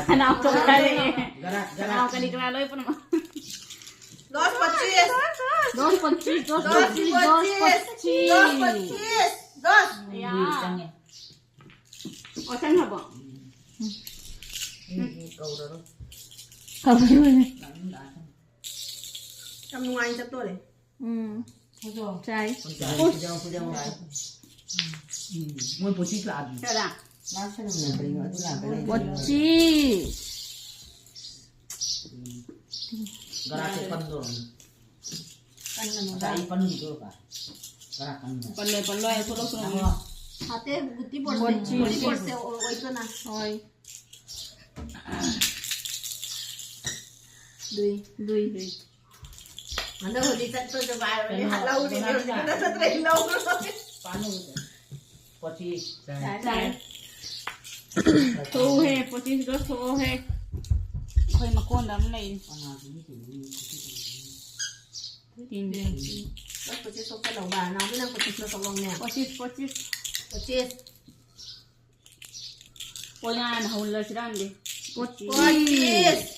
ꯁꯅꯥ ꯆꯣꯛ ꯄꯥꯔꯛꯑꯦ꯫ ꯒꯔꯥ, ꯒꯔꯥ꯫ ꯁꯅꯥ ꯀꯔꯤ ꯀꯔꯥ ꯂꯣꯏ ꯄꯨꯝꯅꯃꯛ꯫ ꯗꯣꯁ ꯄꯣꯆꯤꯁ꯫ ꯗꯣꯁ ꯄꯣꯆꯤꯁ, ꯗꯣꯁ ꯄꯣꯆꯤꯁ, ꯗꯣꯁ ꯄꯣꯆꯤꯁ꯫ ꯗꯣꯁ ꯄꯣꯆꯤꯁ, ꯗꯣꯁ꯫ ꯌꯥ꯫ ꯆꯪꯉꯦ꯫ ꯑꯣ, ꯆꯪꯈ꯭ꯔꯕꯣ? ꯎꯝ꯫ ꯎꯝ꯫ ꯀꯧꯔꯔꯣꯏ꯫ ꯀꯧꯔꯔꯣꯏ꯫ ꯌꯥꯝ ꯅꯨꯡꯉꯥꯏꯅ ꯆꯠꯇꯣꯔꯦ꯫ ꯎꯝ꯫ ꯆꯥꯏ꯫ ꯆꯥꯏ꯫ ꯎꯝ꯫ ꯃꯣꯏ ꯄꯣꯆꯤꯁ ꯂꯥꯛꯑꯗꯤ꯫ ꯀꯌꯥ? ꯂꯥꯛꯁꯅꯨꯅ ꯀꯩꯅꯣ ꯑꯗꯨ ꯂꯥꯛꯀꯅꯤ꯫ ꯄꯣꯆꯤꯁ꯫ ꯎꯝ꯫ ꯒꯔꯥ ꯆꯦ ꯄꯟꯗꯣ꯫ ꯀꯟꯒꯅꯨ꯫ ꯉꯁꯥꯏ ꯑꯩ ꯄꯟꯈꯤꯗꯣ ꯀ-, ꯒꯔꯥ ꯀꯟꯅ꯫ ꯄꯜꯂꯣꯏ, ꯄꯜꯂꯣꯏ, ꯊꯣꯛꯂꯛꯇ꯭ꯔꯣ? ꯑꯣ꯫ ꯍꯥꯇꯦ, ꯒꯨꯇꯤ ꯕꯣꯔꯁꯦ, ꯄꯣꯆꯤꯁ꯫ ꯒꯨꯇꯤ ꯕꯣꯔꯁꯦ ꯑꯣꯏꯗꯣꯏꯅ꯫ ꯍꯣꯏ꯫ ꯗꯨꯏ꯫ ꯗꯨꯏ꯫ ꯗꯨꯏ꯫ ꯍꯟꯗꯛ ꯍꯧꯖꯤꯛ ꯆꯠꯄꯁꯨ ꯚꯥꯏ ꯑꯣꯏꯔꯦ, ꯀꯩꯅꯣ, ꯍꯜꯂꯧꯔꯤꯅꯦ ꯀꯩꯅꯣ ꯍꯧꯖꯤꯛ ꯍꯥꯏꯅ ꯅꯠꯇ꯭ꯔꯗꯤ ꯂꯧꯔꯣꯏ꯫ ꯄꯥꯟꯅꯨ꯫ ꯄꯣꯆꯤꯁ꯫ ꯆꯥꯏ꯫ ꯆꯥꯏ꯫ ꯊꯣꯛꯎꯍꯦ, ꯄꯣꯆꯤꯁꯗꯣ ꯊꯣꯛꯎꯍꯦ꯫ ꯑꯩꯈꯣꯏ ꯃꯀꯣꯟꯗ ꯑꯃ ꯂꯩꯔꯤ꯫ ꯀꯅꯥꯒꯤꯅꯣ ꯀꯩꯅꯣ? ꯇꯤꯟ꯫ ꯄꯣꯆꯤꯁ ꯊꯣꯛꯀꯗꯧꯕ꯫ ꯅꯥꯎꯕꯤ, ꯅꯪ ꯄꯣꯆꯤꯁ ꯂꯧꯊꯣꯛꯂꯛꯎꯅꯦ꯫ ꯄꯣꯆꯤꯁ, ꯄꯣꯆꯤꯁ꯫ ꯄꯣꯆꯤꯁ꯫ ꯀꯣꯏꯅꯥꯅ ꯍꯧꯍꯜꯂꯁꯤꯔ ꯈꯪꯗꯦ꯫ ꯄꯣꯆꯤꯁ꯫ ꯄꯣꯆꯤꯁ꯫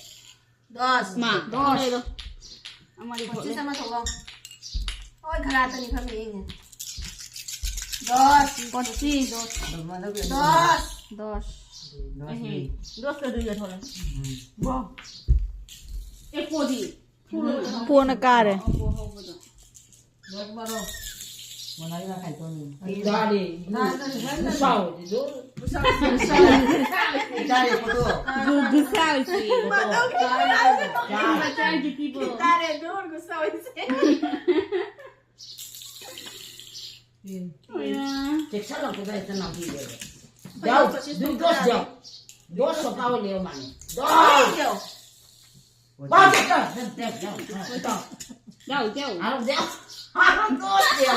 ꯗꯁ꯫ ꯃꯥ, ꯗꯁ꯫ ꯊꯣꯛꯂꯛꯑꯦꯗꯣ꯫ ꯑꯃꯗꯤ ꯊꯣꯛꯂꯦ꯫ ꯄꯣꯆꯤꯁ ꯑꯃ ꯊꯣꯛꯂꯛꯑꯣ꯫ ꯍꯣꯏ, ꯈꯔ ꯇꯅꯤ ꯐꯝꯃꯤ ꯌꯦꯡꯉꯦ꯫ ꯗꯁ꯫ ꯄꯣꯆꯤꯁ꯫ ꯗꯁ꯫ ꯗꯁ꯫ ꯗꯁ꯫ ꯑꯦꯍꯦ꯫ ꯗꯁ ꯀ ꯗꯨꯏꯒ ꯊꯣꯛꯂꯛꯑꯦ꯫ ꯎꯝ꯫ ꯋꯥ꯫ ꯑꯦ, ꯄꯣꯗꯤ꯫ ꯄꯣꯅ ꯀꯥꯔꯦ꯫ ꯄꯣ ꯍꯧꯕꯗꯣ꯫ ꯂꯣꯏꯔꯕꯔꯣ? ꯃꯣꯅꯥꯂꯤꯁꯥ ꯈꯥꯏꯗꯣꯛꯑꯅꯤ꯫ ꯇꯥꯔꯦ꯫ ꯅꯪ ꯀꯔꯤ ꯍꯥꯏꯅꯣ? ꯒꯨꯁꯥꯎꯗꯤ ꯂꯣꯏ꯫ ꯒꯨꯁꯥꯎꯗꯤ꯫ ꯇꯥꯔꯦ, ꯐꯣꯇꯣ꯫ ꯒꯨ-, ꯒꯨꯁꯥꯎꯁꯤ꯫ ꯐꯣꯇꯣ꯫ ꯃꯆꯥꯒꯤ ꯄꯤꯕꯣ꯫ ꯇꯥꯔꯦ, ꯂꯣꯏ ꯒꯨꯁꯥꯎꯁꯦ꯫ ꯑꯣꯏꯅ꯫ ꯆꯦꯛꯁꯜꯂꯛꯄꯗ ꯍꯦꯛꯇ ꯅꯥꯄꯤꯔꯦꯕ꯫ ꯌꯥꯎ, ꯄꯣꯆꯤꯁ ꯗꯨꯏ ꯗꯣꯁ ꯌꯥꯎ꯫ Dos sopa o leo mane. Dos. Dos, dos, dos, dos, dos. Dao, dao. Aro deo. Aro dos deo.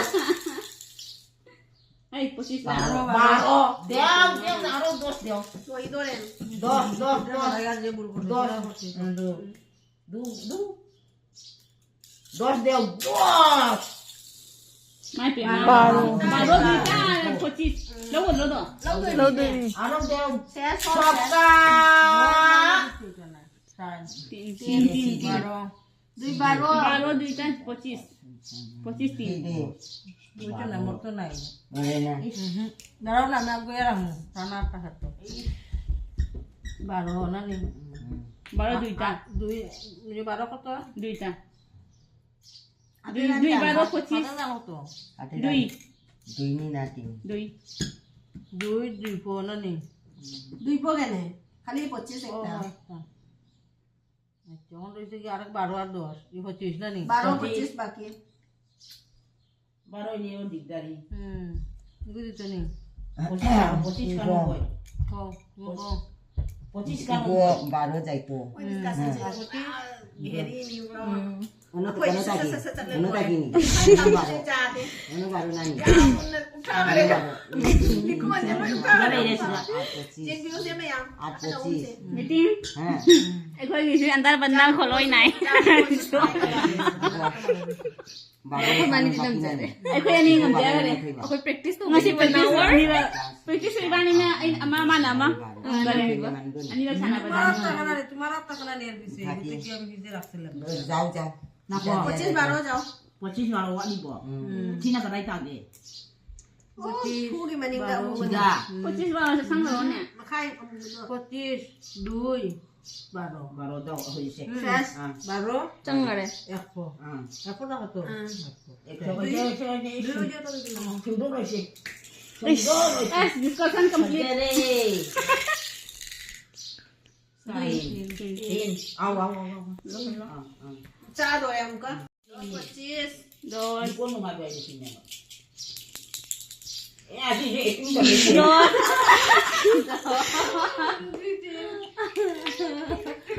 Ay, pues sí, Baro, claro. Baro. Deo, deo, aro dos deo. Dos, dos, dos. Dos. Du, du. Dos deo, dos. Mai pe, mai. Baro. Baro duita, pochis. Logo, logo. Logo dui. Aro deo. Sopa. Tin, tin, tin, tin. Baro. Dui baro. Baro duita, pochis. Pochis tin. Duita na, morto nai. Baro na, na goi rahu. Rana ta hato. Baro na ni. Baro duita. Dui, dui baro koto? Duita. Dui, dui baro pochis. Dui. Dui ni na tin. Dui. Dui, dui po na ni. Dui po kene? Khali pochis ekta. আচ্ছা, অখন রইছে কি আরেক বারো আর দশ, এই পঁচিশ না নি? বারো, পঁচিশ বাকি। বারো নিয়েও দিকদারি। হুম, বুঝি তো নি। পঁচিশ, পঁচিশ কেন হয়? কও, তুমি কও। পঁচিশ কেন হয়? বারো যাইতো। ওই discussion ছিল। পঁচিশ। হেরি new. Hmm. Ano to, ano tagi? Ano tagi ni? Ano baro? Ano baro na ni? Ano baro? Ano baro? Ano baro? Ano baro? Ano baro? At pochis. Meeting? Ha. ꯑꯩꯈꯣꯏꯒꯤꯁꯨ ꯑꯟꯗꯔ ꯕꯟꯗꯔ ꯈꯣꯠꯂꯣꯏ ꯅꯥꯏ꯫ ꯕꯥꯔꯣ ꯃꯥꯅꯤ ꯁꯥꯡꯅ ꯇꯤꯟꯅꯝꯖꯔꯦ꯫ ꯕꯥꯀꯤꯅꯤ꯫ ꯑꯩꯈꯣꯏ ꯑꯅꯤ ꯉꯝꯖꯈ꯭ꯔꯦ꯫ ꯑꯩꯈꯣꯏ practice ꯇꯧꯕ꯫ ꯉꯁꯤ practice ꯑꯅꯤꯔꯛ꯫ Practice ꯏꯕꯥꯅꯤꯅ ꯑꯩꯅ ꯑꯃ, ꯃꯥꯅ ꯑꯃ꯫ ꯑꯥ, ꯑꯅꯤꯔꯛ ꯁꯥꯟꯅꯕꯗ꯫ ꯇꯨꯃꯥꯔ ꯇꯥꯀꯅꯥ ꯔꯦ, ꯇꯨꯃꯥꯔ ꯇꯥꯀꯅꯥ ꯅꯦꯔꯕꯤꯁꯦ꯫ ꯊꯥꯀꯤ꯫ ꯍꯧꯖꯤꯛꯇꯤ ꯀꯌꯥꯝ ꯍꯤꯖꯦ ꯂꯥꯛꯁꯜꯂꯦ꯫ ꯖꯥꯎ, ꯖꯥꯎ꯫ ꯉꯥꯏꯈꯣ꯫ ꯄꯣꯆꯤꯁ ꯕꯥꯔꯣ ꯖꯥꯎ꯫ ꯄꯣꯆꯤꯁ ꯕꯥꯔꯣ ꯋꯥꯠꯂꯤꯕꯣ? ꯎꯝ꯫ ꯁꯤꯅ ꯀꯗꯥꯏ ꯇꯥꯒꯦ? ꯑꯣ, ꯄꯣꯆꯤꯁ ꯈꯨꯒꯤ ꯃꯅꯤꯡꯗ ꯕꯥꯔꯣ꯫ ꯑꯃꯨꯕꯗꯣ꯫ ꯁꯤꯗ꯫ ꯎꯝ꯫ ꯄꯣꯆꯤꯁ ꯕꯥꯔꯣꯁꯦ ꯈꯪꯗ꯭ꯔꯣꯅꯦ? ꯃꯈꯥꯏ ꯑꯃꯨꯕꯗꯣ꯫ ꯄꯣꯆꯤꯁ, ꯗꯨꯏ, ꯕꯥꯔꯣ꯫ ꯕꯥꯔꯣꯗꯣ ꯍꯧꯖꯤꯛꯁꯦ꯫ ꯎꯝ꯫ ꯁꯦꯁ, ꯑꯥ꯫ ꯕꯥꯔꯣ꯫ ꯆꯪꯈꯔꯦ꯫ ꯑꯦꯛꯁꯣ꯫ ꯑꯥ꯫ ꯑꯦꯛꯁꯣ ꯂꯥꯛꯑꯣ ꯇꯣ꯫ ꯑꯥ꯫ ꯑꯦꯛꯁꯣ, ꯗꯨꯏ꯫ ꯑꯦꯛꯁꯣ, ꯑꯦꯛꯁꯣ, ꯑꯦꯛꯁꯣ꯫ ꯗꯨꯏ, ꯗꯨꯏ, ꯗꯨꯏ, ꯗꯨꯏ꯫ ꯊꯤꯡꯗꯣꯛꯑꯣꯏꯁꯦ꯫ ꯏꯁ꯫ ꯊꯤꯡꯗꯣꯛꯑꯣꯏꯁꯦ꯫ ꯑꯁ, discussion complete꯫ ꯐꯖꯔꯦ꯫ ꯇꯤꯟ, ꯇꯤꯟ, ꯇꯤꯟ꯫ ꯑꯥꯎ, ꯑꯥꯎ, ꯑꯥꯎ, ꯑꯥꯎ꯫ ꯂꯧ, ꯂꯧ꯫ ꯑꯥ, ꯑꯥ꯫ ꯆꯥꯗꯣꯔꯦ ꯑꯃꯨꯛꯀ꯫ ꯄꯣꯆꯤꯁ꯫ ꯗꯣꯁ꯫ ꯂꯤꯀꯣꯟ ꯅꯨꯡꯉꯥꯏꯕ ꯍꯥꯏꯁꯦ ꯁꯤꯅꯦꯕ꯫ ए, आज ये एक मिनट। दस।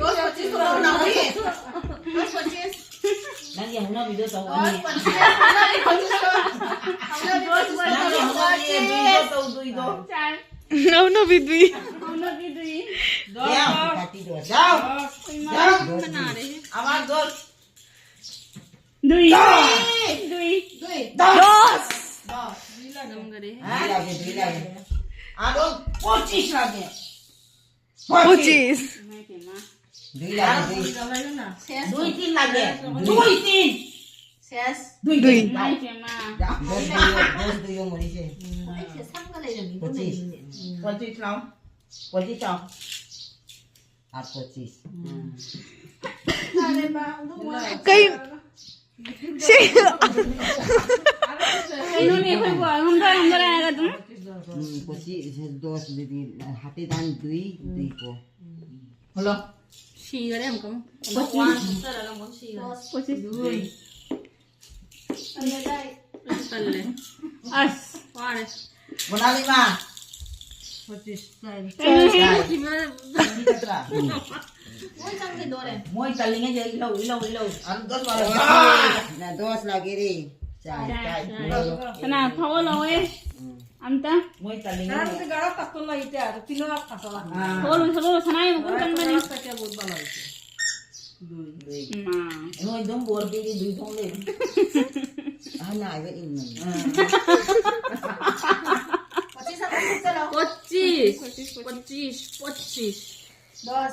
दस पच्चीस तो ना हुई। दस पच्चीस। नहीं, ये हम ना वीडियो तो दस पच्चीस। हम ना वीडियो तो, हम ना वीडियो तो, दुई दो। चार। नौ नौ भी दुई। नौ नौ भी दुई। जाओ, काटी दो, जाओ। कोई जाओ। मार बना रहे हैं। आवाज दो। दुई। दस। दुई। दुई। दस। दस। दुई लागे, दुई लागे। आरो पच्चीस लागे। पच्चीस। दुई लागे, दुई। दुई तीन लागे। दुई तीन। दुई। दुई। दस दुई, दस दुई मरिसे। पच्चीस। पच्चीस लाओ। पच्चीस लाओ। आठ पच्चीस। कहीं से इन्होंने कोई बोल, हम तो अंदर आएगा तुम। हम्म, पच्चीस, दस दीदी, हाथी दान दुई, दुई को। हेलो। सी करे हमको। पच्चीस। पच्चीस। दुई। कर ले। अस। पाड़े। मोनाली माँ। पच्चीस। चार। चार। ये कतरा? मोई चलेंगे जे, इलो, इलो, इलो। अरे दस वाला। ना, दस लागे रे। चार, चार। चार। ना, खाओ लो ए। हम्म। आमता? मोई चलेंगे। ना, तो गड़ा पत्तों ला इते आ, तो तीनों आप खा सकला। हाँ। खाओ लो, खाओ लो, सनाई में कौन गड़ा कंपनी? पत्तों ला क्या बहुत भला है। दुई। दुई। मा। नो, एकदम बोर के लिए दुई थोंले। हाँ, ना, आवे इन में। हाँ। पच्चीस, पच्चीस चलाओ। पच्चीस। पच्चीस, पच्चीस। पच्चीस, पच्चीस। दस।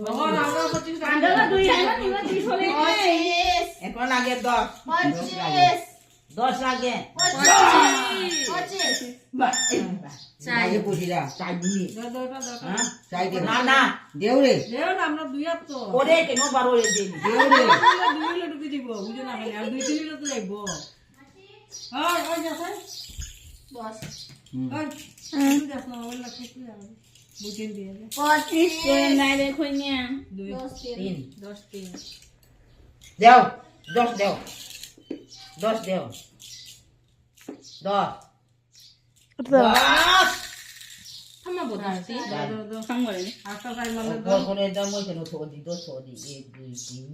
और आगे पच्चीस आगे। आगे का दुई है ना, तीन में तीस हो गए। पच्चीस। एक और आगे दस। पच्चीस। दस लागे। पच्चीस। पच्चीस। बा, ए, बा। चाय। ये पूछी जा, चाय दी। दो, दो, दो, दो। हाँ? चाय दे। ना, ना। देव रे। देव ना, हमरा दुइया तो। ओरे, के नो बारो रे दे। देव रे। दुइया, दुइया लड्डू के दीबो, बुझे ना खाली, और दुई तीन लड्डू लाइबो। हाँ, और जा सर। बस। हम्म। और, हम्म। तू जा सर, और लड्डू तू जा। बुझे दिया जा। पच्चीस। तो ना देखो न्या। दुई। दस तीन। तीन। दस तीन। देव, दस देव। दस देव। दस। ꯊꯝꯃꯕꯣ, ꯗꯣꯁꯇꯤ? ꯌꯥꯔꯦ꯫ ꯈꯪꯉꯨꯔꯦꯅꯦ꯫ ꯍꯣꯔꯦꯟꯗ ꯃꯣꯏ ꯀꯩꯅꯣ ꯊꯣꯛꯑꯗꯤ, ꯗꯣꯁ ꯊꯣꯛꯑꯗꯤ, ꯑꯦ, ꯗꯨꯏ, ꯇꯤꯟ꯫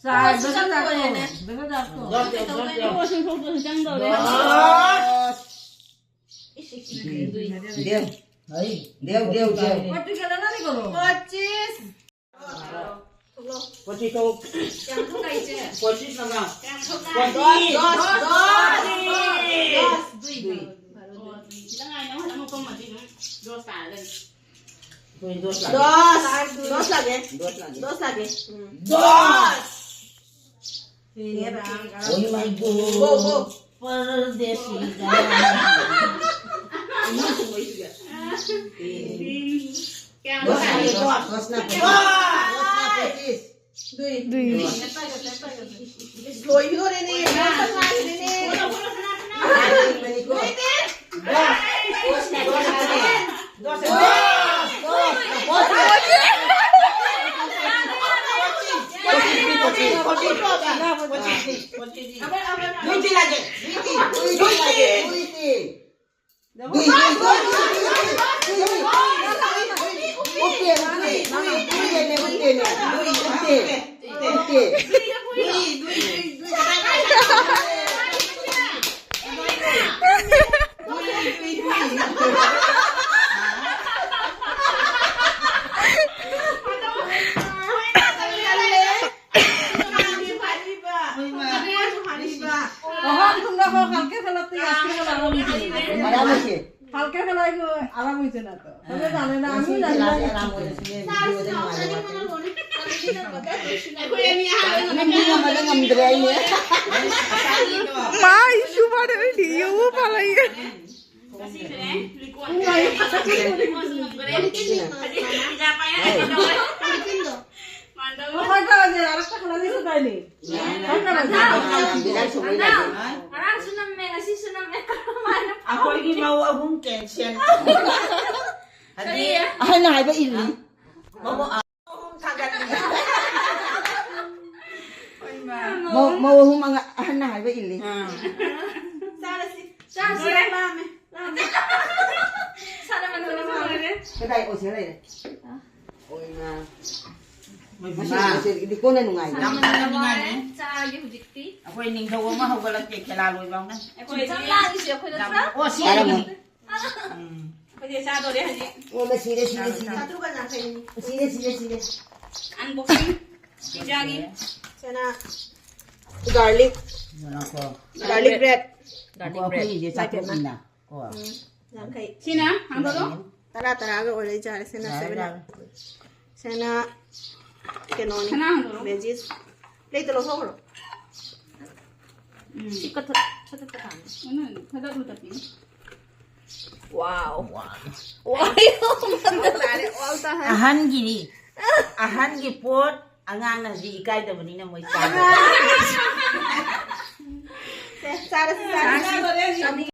ꯆꯥꯔ, ꯗꯣꯁ ꯆꯥꯊꯣꯛꯑꯣ꯫ ꯗꯣꯁ ꯆꯥꯊꯣꯛꯑꯣ꯫ ꯗꯣꯁ, ꯗꯣꯁ, ꯗꯣꯁ, ꯗꯣꯁ꯫ ꯑꯣ, ꯁꯨꯡꯊꯣꯛ ꯊꯣꯛꯇ꯭ꯔꯦ, ꯆꯪꯗꯧꯔꯦ꯫ ꯗꯣꯁ꯫ ꯏꯁ, ꯏꯁ, ꯏꯁ, ꯗꯨꯏ꯫ ꯗꯦꯎ꯫ ꯍꯩ, ꯗꯦꯎ, ꯗꯦꯎ, ꯗꯦꯎ꯫ ꯄꯔꯇꯤꯀꯨꯂꯔ ꯅꯠꯇꯦꯀꯣ꯫ ꯄꯆꯤꯁ꯫ ꯄꯆꯤꯁ ꯊꯣꯛ꯫ ꯀꯌꯥꯝ ꯊꯣꯛꯂꯛꯏꯁꯦ? ꯄꯆꯤꯁ ꯅꯪꯅ꯫ ꯀꯌꯥꯝ ꯊꯣꯛꯂꯛꯏ? ꯄꯆꯤꯁ꯫ ꯗꯣꯁ, ꯗꯣꯁ, ꯗꯣꯁ꯫ ꯗꯣꯁ, ꯗꯨꯏ꯫ ꯗꯨꯏ꯫ ꯑꯣ, ꯗꯨꯏ꯫ ꯈꯤꯇꯪ ꯉꯥꯏ, ꯅꯪ ꯍꯜꯂꯛ ꯑꯃꯨꯛ ꯀꯨꯝꯃꯗꯤ ꯑꯗꯨꯝ ꯗꯣꯁ ꯇꯥꯔꯗꯝꯅꯤ꯫ ꯑꯩꯈꯣꯏ ꯗꯣꯁ ꯂꯥꯛꯑꯦ꯫ ꯗꯣꯁ, ꯗꯣꯁ ꯂꯥꯛꯑꯦ꯫ ꯗꯣꯁ ꯂꯥꯛꯑꯦ꯫ ꯎꯝ꯫ ꯗꯣꯁ! ꯁꯤꯅꯦꯕ꯫ Oh my God. Go, go. ꯄꯔꯗꯦꯁꯤ ꯒꯥꯏꯅ꯫ ꯀꯌꯥꯝ ꯗꯣꯁ ꯂꯥꯛꯑꯦ, ꯇꯥꯔꯒꯦ? ꯗꯣꯁ, ꯗꯣꯁꯅ ꯄꯆꯤꯁ꯫ ꯗꯣꯁ! ꯗꯣꯁꯅ ꯄꯆꯤꯁ꯫ ꯗꯨꯏ꯫ ꯗꯨꯏ꯫ ꯂꯣꯏꯗꯣꯔꯦꯅꯦ, ꯉꯥꯏꯔꯦꯅꯦ꯫ অহা কোনোবা হয় ভালকে খেলাততো ইয়াতকে খেলা আৰাম হৈছে। আৰাম হৈছে। ভালকে খেলাইতো আৰাম হৈছে না তো। তবে জানে না, আমিও জানি না। আৰাম হৈছে। ꯉꯝꯗ꯭ꯔꯦ ꯑꯩꯅꯦ꯫ ꯃꯥ ꯏꯁꯨ ꯐꯥꯔꯦ, ꯑꯩꯗꯤ ꯌꯦꯡꯉꯨ ꯐꯥꯔꯦ꯫ ꯉꯁꯤꯁꯨꯅꯦ, ꯂꯤꯀꯣꯟ꯫ ꯂꯤꯀꯣꯟꯁꯨ ꯉꯝꯗ꯭ꯔꯦ꯫ ꯍꯧꯖꯤꯛ ꯄꯤꯖꯥ ꯄꯥꯏꯔꯦ꯫ ꯃꯥꯟꯗꯕ꯫ ꯍꯣꯏ, ꯍꯣꯏ, ꯍꯣꯏ, ꯑꯔꯛꯇ ꯈꯅꯗꯤ ꯁꯨꯗꯥꯏꯅꯤ꯫ ꯍꯣꯏ, ꯍꯣꯏ, ꯍꯣꯏ꯫ ꯉꯔꯥꯡꯁꯨ ꯅꯝꯃꯦ, ꯉꯁꯤꯁꯨ ꯅꯝꯃꯦ꯫ ꯀꯔꯝꯍꯥꯏꯅ ꯐꯥꯎꯔꯤꯒꯦ? ꯑꯩꯈꯣꯏꯒꯤ ꯃꯧ ꯑꯍꯨꯝ cancel꯫ ꯀꯔꯤ? ꯑꯗꯩ ꯑꯍꯟꯅ ꯍꯥꯏꯕ ꯏꯜꯂꯤ꯫ ꯃꯧ ꯑꯍꯨꯝ ꯊꯥꯒꯠꯂꯤ꯫ ꯍꯣꯏ, ꯃꯥ꯫ ꯃꯧ, ꯃꯧ ꯑꯍꯨꯝ ꯑꯉ-, ꯑꯍꯟꯅ ꯍꯥꯏꯕ ꯏꯜꯂꯤ꯫ ꯑꯥ꯫ ꯆꯥꯔꯁꯤ꯫ ꯆꯥꯔꯁꯤ꯫ ꯂꯣꯏꯔꯦ꯫ ꯂꯥꯝꯃꯦ꯫ ꯁꯥꯟꯅꯃꯟꯗꯅ ꯃꯥꯡꯉꯦ꯫ ꯀꯗꯥꯏ ꯑꯣꯏꯁꯦ ꯂꯩꯔꯦ? ꯑꯣꯏꯅ ꯃꯁꯤ ꯃꯁꯤ ꯏꯗꯤ ꯀꯣꯟꯅ ꯅꯨꯡꯉꯥꯏꯅꯤ꯫ ꯌꯥꯝ ꯅꯨꯡꯉꯥꯏꯅꯤ꯫ ꯆꯥꯒꯦ ꯍꯧꯖꯤꯛꯇꯤ꯫ ꯑꯩꯈꯣꯏ ꯅꯤꯡꯊꯧ ꯑꯃ ꯍꯧꯒꯠꯂꯛꯇꯦ ꯈꯦꯂꯥ ꯂꯣꯏꯕ ꯍꯧꯅ꯫ ꯑꯩꯈꯣꯏ ꯆꯞ ꯂꯥꯡꯉꯤꯁꯦ ꯑꯩꯈꯣꯏꯗ ꯌꯥꯝ ꯈꯔ꯫ ꯑꯣ, ꯁꯤ ꯌꯥꯔꯝꯃꯣꯏ꯫ ꯎꯝ꯫ ꯑꯩꯈꯣꯏꯗꯤ ꯆꯥꯗꯣꯔꯦ ꯍꯧꯖꯤꯛ꯫ ꯑꯣ, ꯃꯁꯤꯔꯦ, ꯁꯤꯔꯦ, ꯁꯤꯔꯦ꯫ ꯆꯥꯇ꯭ꯔꯨꯛꯀ ꯌꯥꯡꯈꯩꯅꯤ꯫ ꯁꯤꯔꯦ, ꯁꯤꯔꯦ, ꯁꯤꯔꯦ꯫ Unboxing ꯄꯤꯖꯥꯒꯤ꯫ ꯁꯤꯅ garlic꯫ ꯉꯥꯏꯈꯣ꯫ Garlic bread꯫ ꯉꯥꯏꯈꯣ, ꯑꯩꯈꯣꯏꯒꯤꯁꯦ ꯆꯥꯇ꯭ꯔꯨꯛꯅꯤꯅ꯫ ꯀꯣ꯫ ꯎꯝ, ꯌꯥꯡꯈꯩ꯫ ꯁꯤꯅ ꯍꯥꯡꯗꯣꯛꯑꯣ꯫ ꯇꯔꯥ ꯇꯔꯥꯒ ꯑꯣꯏꯔꯦ ꯆꯥꯔꯦ꯫ ꯁꯤꯅ ꯌꯥꯔꯦ, seven up꯫ ꯌꯥꯔꯦ꯫ ꯁꯤꯅ ꯀꯩꯅꯣꯅꯤ꯫ ꯁꯅꯥ ꯍꯥꯡꯗꯣꯛꯑꯣ꯫ Veggies꯫ ꯄ꯭ꯂꯦꯠꯇ ꯂꯧꯊꯣꯛꯈ꯭ꯔꯣ꯫ ꯎꯝ꯫ ꯁꯤ ꯀꯊꯛ-, ꯀꯊꯛ ꯀꯊꯥꯅꯤ꯫ ꯎꯝ, ꯀꯊꯛ ꯀꯊꯛꯄꯤꯅꯤ꯫ Wow꯫ ꯋꯥ꯫ Wow꯫ ꯇꯥꯔꯦ, all time꯫ ꯑꯍꯟꯒꯤꯅꯤ꯫ ꯑꯍꯟꯒꯤ ꯄꯣꯠ ꯑꯉꯥꯡꯅ ꯍꯧꯖꯤꯛ ꯏꯀꯥꯏꯗꯕꯅꯤꯅ ꯃꯣꯏ ꯆꯥꯗꯕ꯫ ꯁꯦ, ꯆꯥꯔꯁꯤ, ꯆꯥꯔꯁꯤ꯫ ꯆꯥꯔꯁꯤ꯫